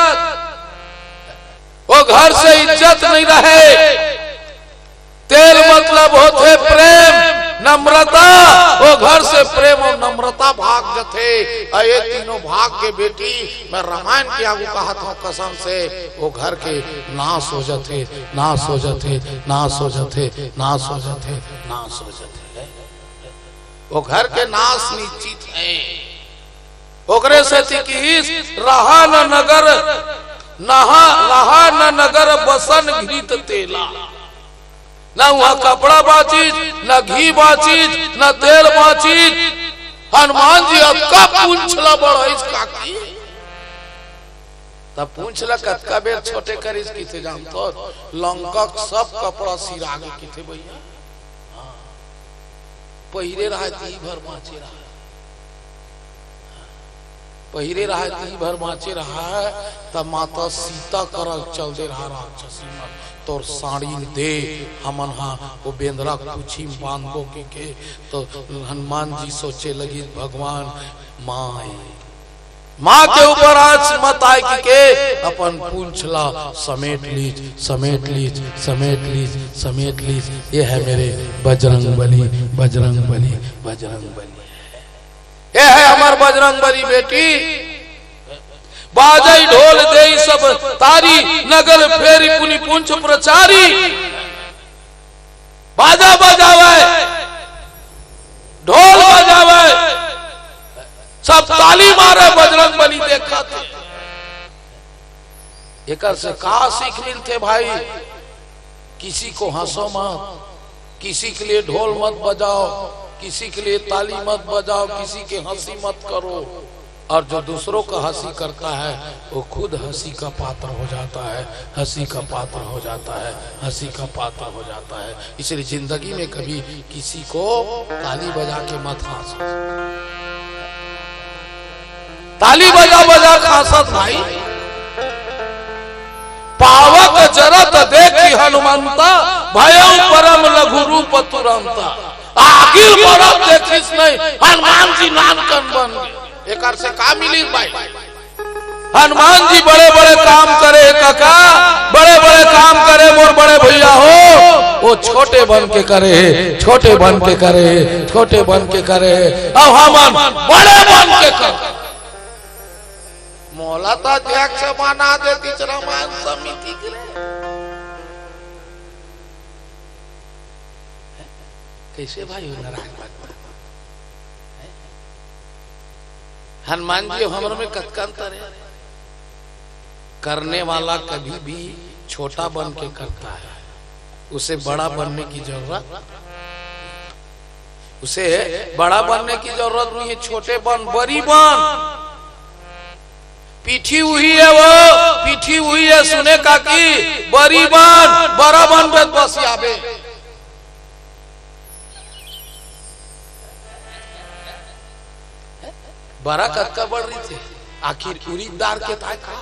वो घर से इज्जत नहीं रहे। तेल मतलब होथे प्रेम, नम्रता। वो घर से प्रेम और नम्रता भाग जथे। अ ये तीनों भाग के बेटी, मैं रामायण के आगू कहत हूँ कसम से, वो घर के नाश हो जथे, नाश हो जथे, नाश हो जथे, नाश हो जथे, नाश हो जथे। वो घर के नाश निश्चित है। ओकरे सेती किहिस, रहा न नगर, नहा, रहा न नगर बसन घृत तेला। न उहाँ कपड़ा बाचिस, न घी बाचिस, न तेल बाचिस। हनुमान जी अतका पूंछ ला बढ़ाइस काकी। तब पूंछ ला कतका बेर छोटे करिस किथे जानथो? लंका के सब कपड़ा सिरा गे किथे भैया। हाँ। पहिरे रहय त इही भर बाँचे रहय। पहिरे रहय त इही भर बाँचे रहय, त माता सीता करा चल दे रहय राक्षसी मन। तोर साड़ी दे, हमन हा वो बेंदरा कुछी बांधबो कहिके। तो हनुमान जी सोचे लगिस, भगवान, माँ ए, माँ के ऊपर आँच मत आए कहिके अपन पूंछ ला समेट लीस, समेट लीस, समेट लीस, समेट लीस। ये है मेरे बजरंग बली, बजरंग बली, बजरंग बली। ये है हमर बजरंग बली बेटी। बाजई ढोल देई सब तारी, नगर फेरी पुनि पूंछ प्रचारी। बाजा बजावे, ढोल बजावे, सब ताली मारे, बजरंग बली देखत हे। एकर से का सीख मिलथे भाई? किसी को हंसो मत, किसी के लिए ढोल मत बजाओ, किसी के लिए ताली मत बजाओ, किसी की हंसी मत करो। और जो दूसरों का हंसी करता है, वो खुद हंसी का पात्र हो जाता है, हंसी का पात्र हो जाता है, हंसी का पात्र हो जाता है। इसलिए जिंदगी में कभी किसी को ताली बजा के मत हंसो। ताली बजा बजा के हंसत भाई। पावक जरत देखि हनुमंता, भयउ परम लघु रूप तुरंता। आखिर बरत देखिस नहीं, हनुमान जी नानकन बन गे। एकर से का मिली भाई? हनुमान जी बड़े बड़े काम करे हे काका, बड़े बड़े काम करे मोर बड़े भैया हो। वो छोटे बन के करे हे, छोटे बन के करे हे, छोटे बन के करे हे। अब हमन बड़े बन के कर। मोला तो अध्यक्ष बना देतिस रामायण समिति के। कैसे भाई हो नारायण भगवान? हनुमान जी हमर में कतका अंतर है। करने वाला कभी भी छोटा बन के करता है, उसे बड़ा बनने की जरूरत, उसे बड़ा बनने की जरूरत नहीं है। छोटे बन, बरी बन। पीठी उही है वो, पीठी उही है, सुने काकी, बरी बन, बरा बन बे बस आबे। बरा कतका बड़ रहिथे, आखिर उरीद दार के ताय का?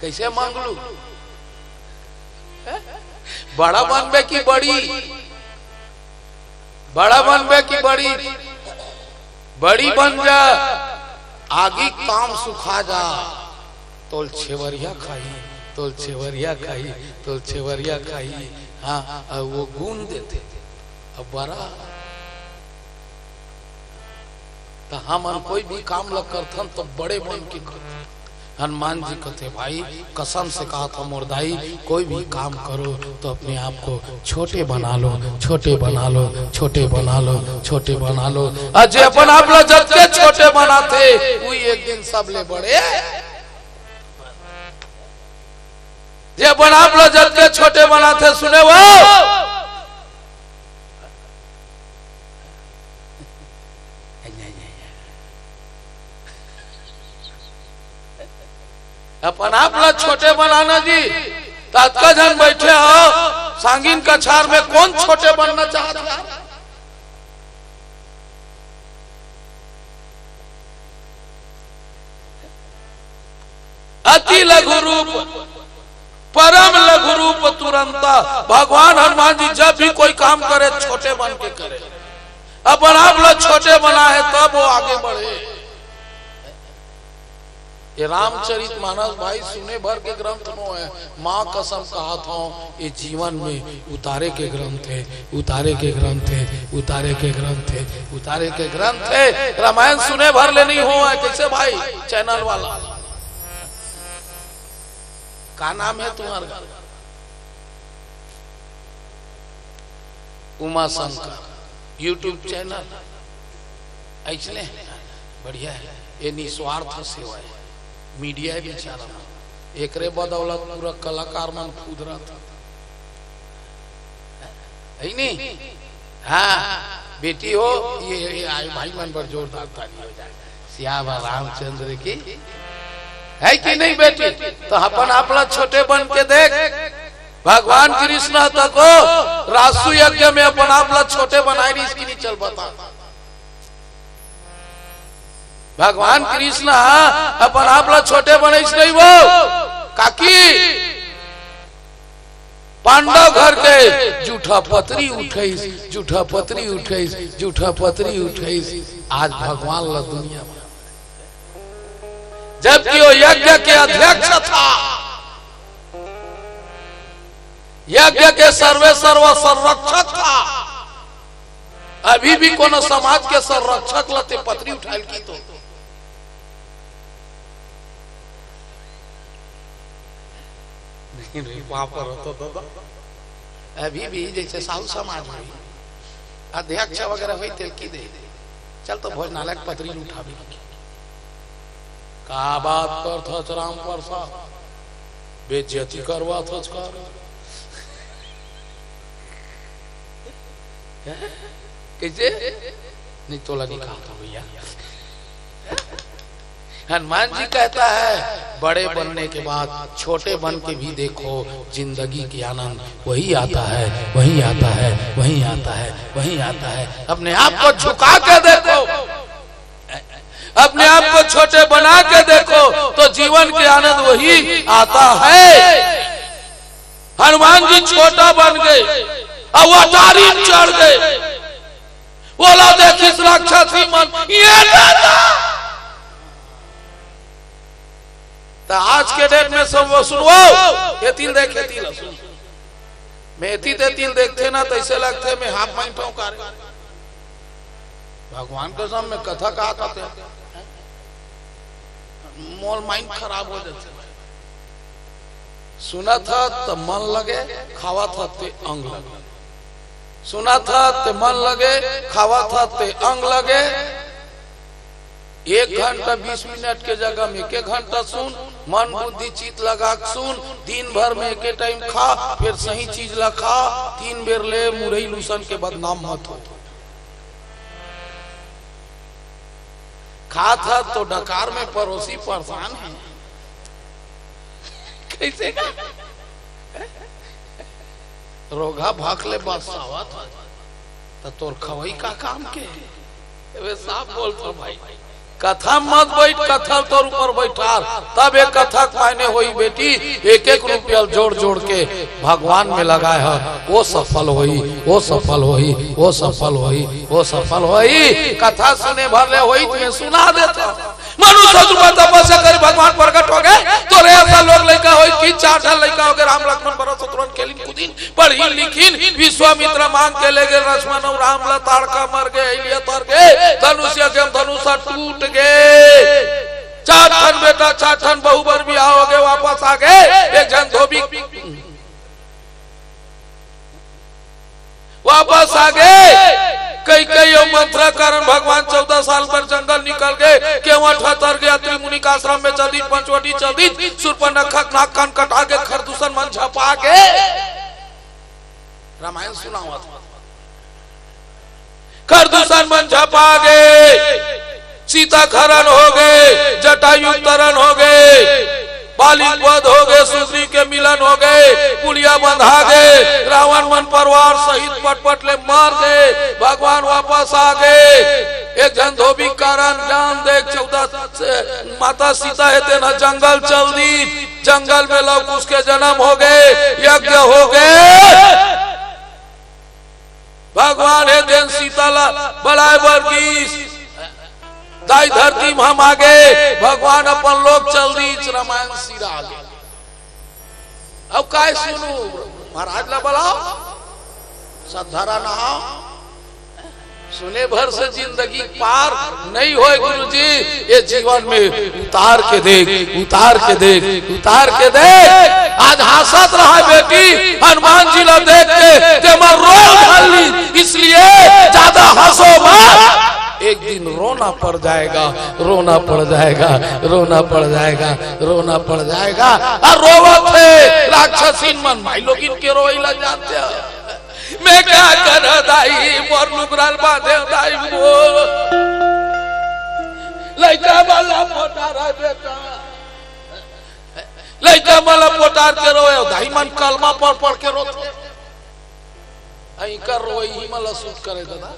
कैसे मांग लू? बड़ा बनबे की बड़ी, बड़ा बनबे की बड़ी, बड़ी बन जा, आगी काम सुखा जा। तोल छेवरिया खाही, तोल छेवरिया खाही, तोल छेवरिया खाही। हाँ, अब वो गुण देथे। अब बड़ा त हमन कोई भी काम ल करथन तो बड़े बन के करथन। हनुमान जी कथे, भाई, कसम से कहा था मोर दाई, कोई भी काम करो तो अपने आप को छोटे बना लो, छोटे बना लो, छोटे बना लो, छोटे बना लो। और जे अपन आप ला जतके छोटे बनाथे, वही एक दिन सबले बड़े। जे अपन आप ला जतके छोटे बनाथे, सुने वो, अपन आप ला छोटे बनाना जी, त अतका झन बैठे हो, सांगिन कछार में कौन छोटे बनना चाहत हे? अति लघु रूप, परम लघु रूप तुरंता। भगवान हनुमान जी जब भी कोई काम करे, छोटे बन के करे। अपन आप ला छोटे बनाए, तब वो आगे बढ़े। ये रामचरित मानस भाई सुने भर के ग्रंथ नो है। माँ कसम कहा था, ये जीवन में उतारे के ग्रंथ है, उतारे के ग्रंथ है, उतारे के ग्रंथ है, उतारे के ग्रंथ है। रामायण सुने भर ले नहीं हो है। कैसे भाई? चैनल वाला, का नाम है तुम्हारा? Uma Shankar YouTube channel. ऐसने है, बढ़िया है। ये निस्वार्थ सेवा है। मीडिया भी चला, एकरे बदौलत पूरा कलाकार मन खुद रहता है नहीं? हाँ, बेटी हो, ये, ये आए भाई मन बर जोरदार ताली हो जाए। सियावर रामचंद्र की, है कि नहीं बेटी? तो अपन आप ला छोटे बन के देख। भगवान कृष्ण ह तको रासु यज्ञ में अपन आप ला छोटे बनाए रहिस कि नहीं? चल बता। भगवान कृष्ण ह अपन आप ला छोटे बनाइस नहीं वो? काकी, पांडव घर के जूठा पतरी उठइस, जूठा पतरी उठइस, जूठा पतरी उठइस। आज भगवान ला दुनिया म, जबकि वो यज्ञ के अध्यक्ष था, यज्ञ के सर्वे सर्व संरक्षक था, अभी भी कोनो समाज के संरक्षक ला ते पतरी उठाय ल कहिथस तो नहीं, नहीं, वहां पर रहता दादा। अभी भी जैसे साहू समाज में अध्यक्ष वगैरह होई, तेल की दे, "चल तो भोजनालय के पतरी ल उठाबे।" का बात करथस राम प्रसाद, बेइज्जती करवाथस का? कैसे? नहीं, तोला नहीं कहा था भैया। हनुमान जी कहता है, बड़े बनने के बाद छोटे बन के भी देखो, जिंदगी के आनंद वही आता है, वही आता है, वही आता है, वही आता है। अपने आप को झुका के देखो, अपने आप को छोटे बना के देखो, तो जीवन के आनंद वही आता है। हनुमान जी छोटा बन गए, अब अटारी में चढ़ गए। ओला देखिस राक्षसी मन, ये दादा। त आज के डेट में सब वो सुनवाओ, ये तिल देखे तिल सुन। मैं एती ते तिल देखथे ना, तैसे लगथे मैं हाफ माइंड पाऊं का रे। भगवान कसम, मैं कथा का कहते, मोर माइंड खराब हो जाथे। सुनथस त मन लगे, खावथस ते अंग लगे। सुनथस ते मन लगे, खावथस ते अंग लगे। एक घंटा बीस मिनट के जगह में एक एक घंटा सुन, मन बुद्धि चित्त लगा के सुन। दिन भर में एके टाइम खा, फिर सही चीज ला खा, तीन बेर ले, मुरई लूसन के बदनाम मत हो। खाथस तो डकार में परोसी परेशान हे। कैसे का? रोगहा भाख ले बरसावत हे, त तोर खवई का काम के? वे साफ बोलथस भाई, कथा मत बैठ, कथा तोर ऊपर बैठार, तब एक कथा के मायने होई बेटी। एक एक रुपया जोड़ जोड़ के भगवान में लगाए ह, वो सफल होई, वो सफल होई, वो सफल होई, वो सफल होई। कथा सुने भर ले होई, तुम्हें सुना देथस। मनुष्य रूप में तपस्या करी, भगवान प्रकट हो गए। तोरे असन लोग लइका होई कि चार झन लइका हो गए, राम लक्ष्मण भरत शत्रुघ्न खेलिन कूदिन, पढ़िन लिखिन, विश्वामित्र मांग के ले गए लक्ष्मण अउ राम ला, ताड़का मर गए, अइलिया तर गए, धनुष यज्ञ में धनुष टूट गए। चार ठन बेटा, चार ठन बहू बर बिहाव हो गए, वापस आ गए। एक झन धोबी वापस आ गए। कैकेयी अउ मंथरा कारण भगवान चौदह साल बर जंगल निकल गए। केवट ह तर गया, अत्रि मुनि के आश्रम में चल दीस, पंचवटी चल दीस, शूर्पणखा के नाक कान कटा के खरदूषण मन झपा गए। रामायण सुनावत खरदूषण मन झपा गए, सीता के हरण हो गए, जटायु के तरण हो गए, बाली के वध हो गए, सुग्रीव के मिलन हो गए, पुलिया बंधा गए, रावण मन परिवार सहित पटपट ले मर गए, भगवान वापस आ गए। एक झन धोबी के कारण जान दे, चौदह से माता सीता हे तेन ह जंगल चल दीस, जंगल में लव कुश के जन्म हो गए, यज्ञ हो गए। भगवान हे तेन सीता ला बलाय बर गीस। दाई धरती में हम आ गए, भगवान अपन लोक चल दीस, रामायण सिरा गे। अब काय सुनू, महाराज ला बलाओ, सत धरा नहाओ। सुने भर से जिंदगी पार नहीं होय गुरुजी, ये जीवन में उतार के देख, उतार के देख, उतार के देख। आज हंसत रहा बेटी, हनुमान जी ला देख के ते मन रोय भर ली, इसलिए ज्यादा हंसो मत। एक दिन रोना पड़ जाएगा, रोना पड़ जाएगा, रोना पड़ जाएगा, रोना पड़ जाएगा। अउ रोवत हे राक्षसीन मन, माई लोगिन के रोई ला जानते हो। मैं का करंव दाई, मोर लुगरा ल बांधे दाई वो। लइका मन ला पोटार हे बेटा, लइका मन ला पोटार के रोए, दाई मन कलमा पढ़ पढ़ के रोथे। अइकर रोई ही मन ला सूट करे दादा।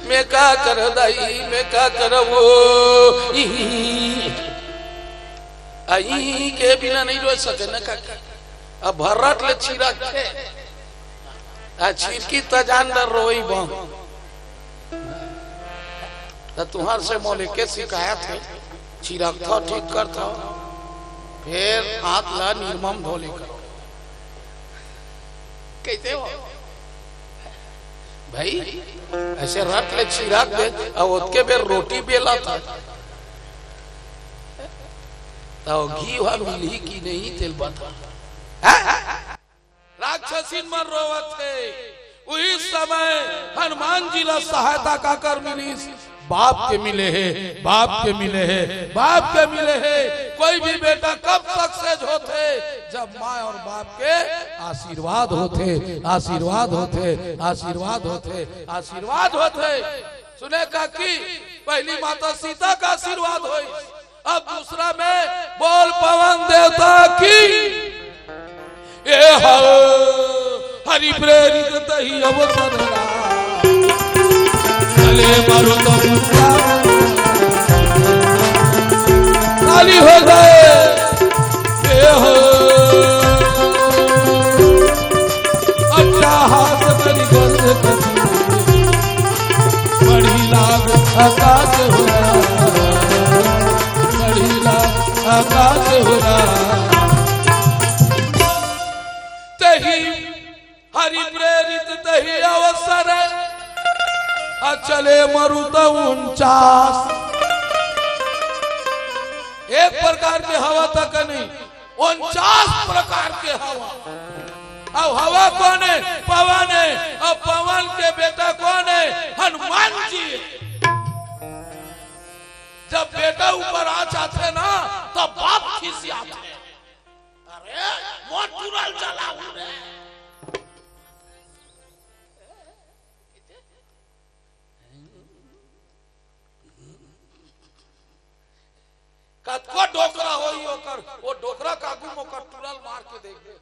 मैं का करंव दाई, मैं का करंव वो। अई के बिना नहीं रोए सके न काकी। अब भर्रट ले छिरकथे। आ छिरकी त जान डर रोई बम। त तुंहर से मोले के शिकायत हे, छिरकथव, ठीक करथव, फेर हाथ ला निरमम धो ले कर। कइसे हो भई? अइसे रट ले छिरक दे, अउ ओतके बेर रोटी बेलथस। त घीव ह मिलही कि नहीं, तेला बता। हैं? राक्षसिन मन रोवत हे। उही समय हनुमान जी ला सहायता काकर मिलिस? बाप के मिले हे, बाप के मिले हे, बाप के मिले हे। कोई भी बेटा कब success होथे? जब माँ और बाप के आशीर्वाद होथे, आशीर्वाद होथे, आशीर्वाद होथे, आशीर्वाद होथे। सुने काकी, पहली माता सीता का आशीर्वाद होइस, अब दूसरा में बोल पवन देवता की। ए हो, हरि प्रेरित तहि अवसर राम। चले मारुत उनचास। ताली हो जाए। ए हो, अट्टहास करि गज करी। बढ़ी लाग अकास हो राम। बढ़ी लाग अकास हो राम। तही हरि प्रेरित तही अवसर, अ चले मारुत उनचास। एक प्रकार के हवा तक नहीं, उनचास प्रकार के हवा। अब हवा कोन हे? पवन हे। अब पवन के बेटा कोन हे? हनुमान जी। जब बेटा ऊपर आ जाथे ना, तब बाप खिसियाथे। अरे, मोर टुरा ल जलाहूं रे। कतको डोकरा होही ओकर, वो डोकरा कागू म ओकर टुरा ल मार के देख दे,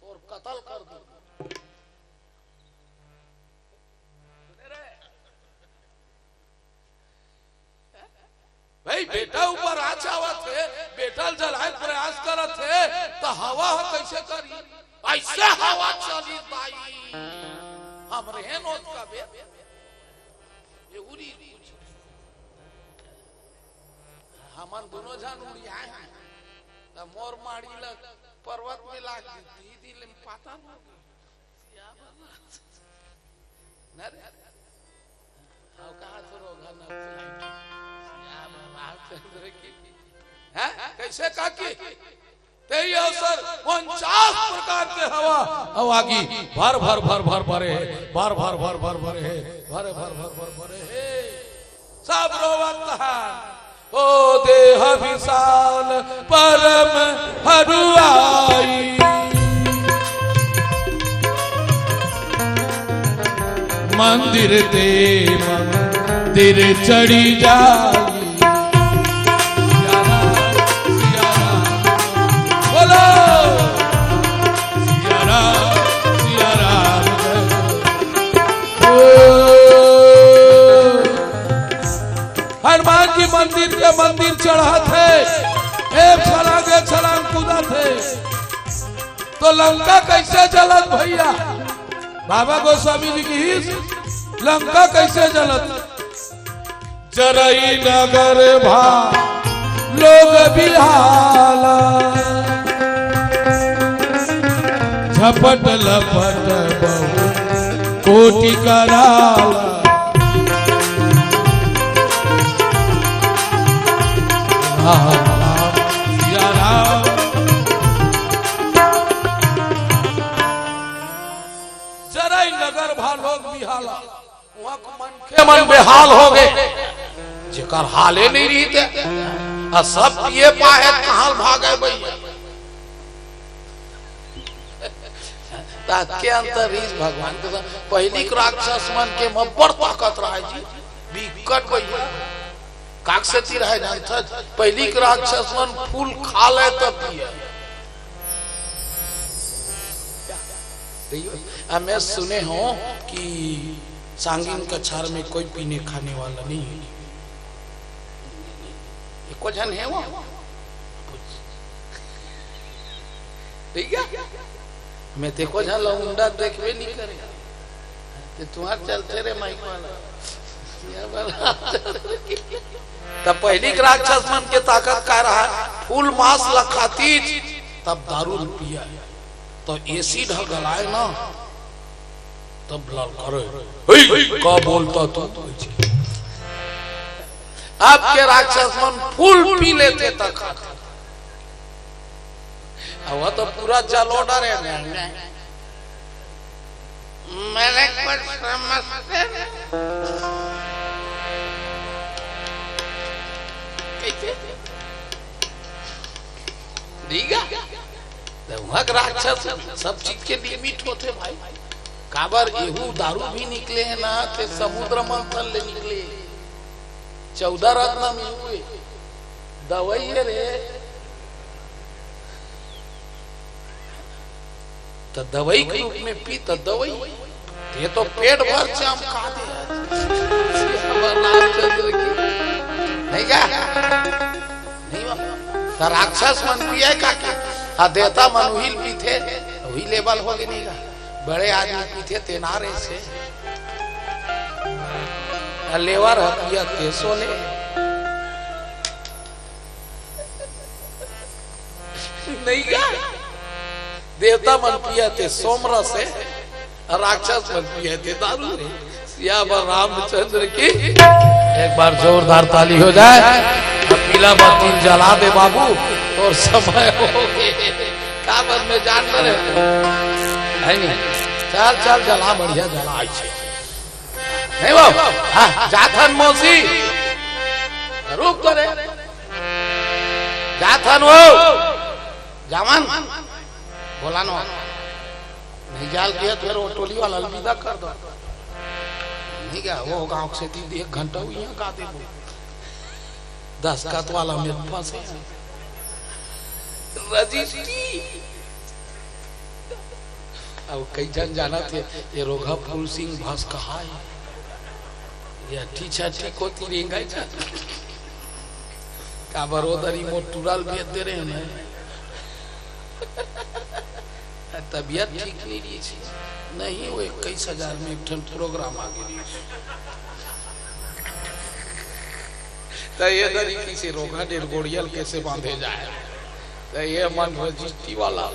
तोर कतल कर दे। भाई, बेटा ऊपर आँच आवत हे, बेटा ल जलाए के प्रयास करत हे, त हवा ह कइसे करही? अइसे हवा चली दाई, हमरे हे नोत का बे। ये उरी, हमन दोनों झन उड़ियाए हन, त मोर माड़ी ल पर्वत में लाग गे, दीदी ले पता न होगे। न रे? अउ कहाँ से रोगा न? श्याम रामचंद्र की। हैं? कइसे काकी? तेही अवसर उनचास प्रकार के हवा, अउ आगी भर भर भर भर भरे हे, भर भर भर भर भरे हे, भर भर भर भर भरे हे। सब रोवत हन, ओ देह विशाल परम हरुआई। मंदिर ते मंदिर चढ़ी जाई। सिया राम, सिया राम, बोलो। सिया राम, सिया राम, जय। ओ, हनुमान जी मंदिर के मंदिर चढ़त हे, एक छलांग, एक छलांग कूदत हे, तो लंका कइसे जलत भइया? बाबा गोस्वामी जी कहिस, लंका कइसे जलत? जरई नगर भा लोग बिहाला, झपट लपट बहु कोटि कराला। राम राम सिया राम। जरई नगर भा लोग बिहाला। उहाँ के मनखे मन बेहाल होगे, जेकर हाले नइ रहिस ते, अ सब पिए पाए हे, कहाँ भागे भइया? त के अंतर रहिस भगवान के साथ। पहिली के राक्षस मन के म अब्बड़ ताकत रहय जी, बिकट भइया। काकसेती रहय जानथस, पहिली के राक्षस मन फूल खा ले त पिए। देखिए, अब मैं सुने हूँ कि सांगिन कछार में कोई पीने खाने वाला नहीं है। एको झन हे वो? ठीक है, मैं तेको झन लौंडा देखबे नहीं करे। ते तुंहर चलथे रे माइक वाला। या वाला। तब पहिली के राक्षस मन के ताकत का रहा, फूल मांस ल खातिस, तब दारू ल पिया, तो एसिड ह गलाय ना, तब ललकारे, "हे, का बोलता तू?" अब के राक्षस मन फूल पी लेथे त खाथे। अब वो तो पूरा जलो डरे। मेरे को समझते नहीं। कैसे? ठीक है? तो वहाँ के राक्षस, सब चीज के लिमिट होथे भाई। काबर एहू दारू भी निकले हे ना, ते समुद्र मंथन ले निकले। चौदह रत्न में एहू हे। दवाई हे रे। त दवाई के रूप में पी, त दवाई। ये तो पेट भर चाम खा दे। रामचंद्र की। नहीं क्या? नहीं बा। त राक्षस मन पिए का क्या? हाँ, देवता मन उही ल पीथे, उही लेवल हो गे नहीं का? बड़े आदमी पीथे, तेना रे से। आ लेवर ह पिया, ते सोले। नहीं क्या? देवता मन पिए थे सोमरस हे, राक्षस मन पिए थे दारू हे। सियावर रामचंद्र की एक बार जोरदार ताली हो जाए। अब पीला बत्ती जला दे बाबू, तोर समय हो गे। काबर में जान रहे है नहीं? चल, चल, जला, बढ़िया जला, आई छे। नहीं वो, हाँ, जाथन मौसी, रुक तो रे। जाथन वो, जावन, बोला नो। नहीं जाल किया, फिर वो टोली वाला अलविदा कर दो। नहीं क्या, वो गांव से दी एक घंटा हुई यहाँ का दे वो। दस्खत वाला में फंसे हैं। रजिस्ट्री। अब कई झन जानत हे, ये रोघा फूल सिंह भस कहा हे। ये अट्ठी छट्ठी कोती रेंगाय जा। काबर ओ दरी मोर टूरा ल बेच दे रहे हैं। तबीयत ठीक नहीं रही थी। नहीं, वो इक्कीस हजार में एक ठन प्रोग्राम आ गई। त ये दरी किसे रोघा डेढ़ गोड़िया ल कैसे बांधे जाए? त ये मन रजिस्ट्री वाला,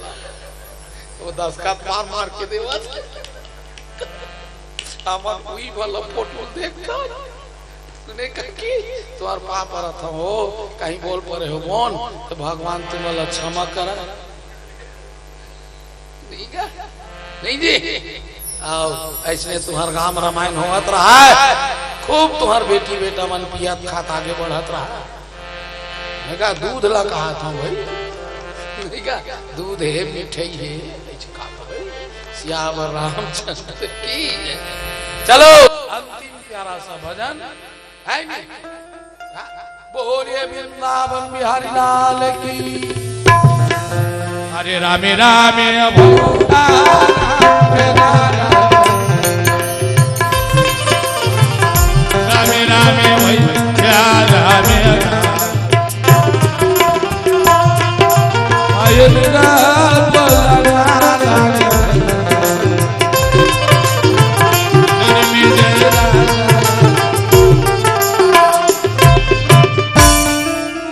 वो दस्खत मार मार के देवत। हमन उही वाला फोटो देखता। सुने ककी, तुम्हार पाप रथ हो, कहीं बोल परे हो मोन, त भगवान तुमला क्षमा करा। नहीं का? नहीं जी। आओ, ऐसने तुम्हार गांव रामायण होवत रहा है, खूब तुम्हार बेटी बेटा मन पियत खात आगे बढ़त रहा है। मैं कहा, दूध ला कहा था भाई? नहीं का? दूध हे, मिठाई हे, ऐसे कहा था भाई। सियावर रामचंद्र की जय। चलो, अंतिम प्यारा सा भजन। है नहीं? हाँ? बोलिए वृंदावन बिहारी लाल की। हरे रामे रामे भगवान रामे रामे। रामे रामे भैया रामे राम। आयुर्वेद बोला राम राम।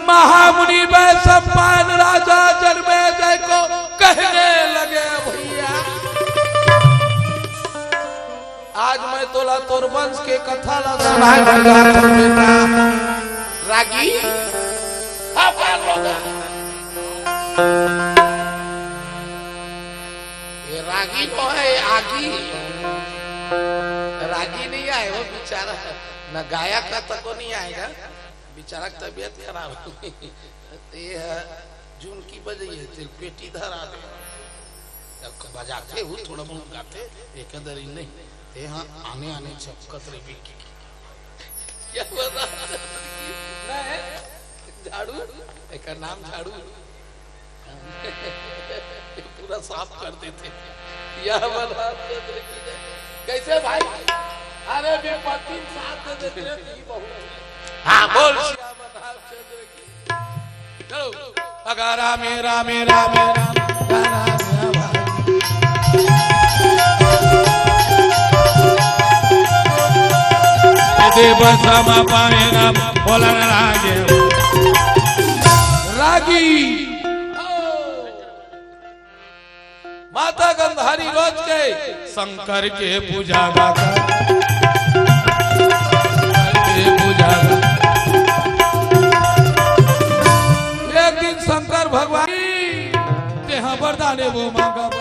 महामुनि वैशंपायन राजा जन्मेजय को कहने लगे, भैया, आज मैं तोला तोर वंश के कथा ला सुनाए बर जात हूँ बेटा। रागी, हाँ, पार होगा। ये रागी तो है, आगी। रागी नहीं आए वो बेचारा, न गायक का तको नहीं आएगा, बेचारा की तबीयत खराब हो गई। तो ये है, जून की बजाई है, तेल पेटी धरा दे। अब बजाते हूँ, थोड़ा बहुत गाते, एक दरी नहीं। ते हाँ, आने आने छपकत रे बिक्की। क्या बता? नहीं, झाड़ू, एक नाम झाड़ू। पूरा साफ कर देते। यह वाला कैसे भाई? अरे विपत्ति में साथ दे देते हैं, ये बहुत। हाँ, बोल। श्याम रामचंद्र की। चलो। अगा रामे रामे रामे राम। देव सम पाए न बोलन रागे। रागी। माता गंधारी रोज के शंकर के पूजा गा कर, शंकर के पूजा गा। एक दिन शंकर भगवान तेहा वरदान एगो मांगब।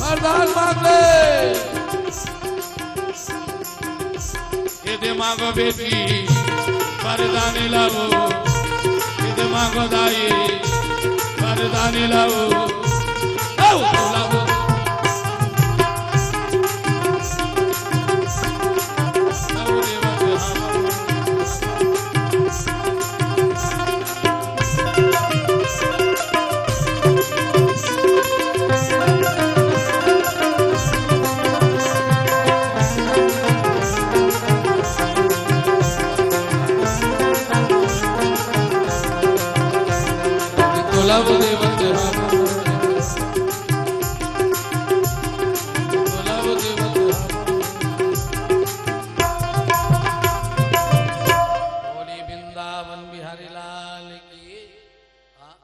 वरदान मांग ले। ये दे मांगो बेटी, वरदान लाओ। ये दे मांगो दाई, वरदान लाओ। लाओ, लाओ।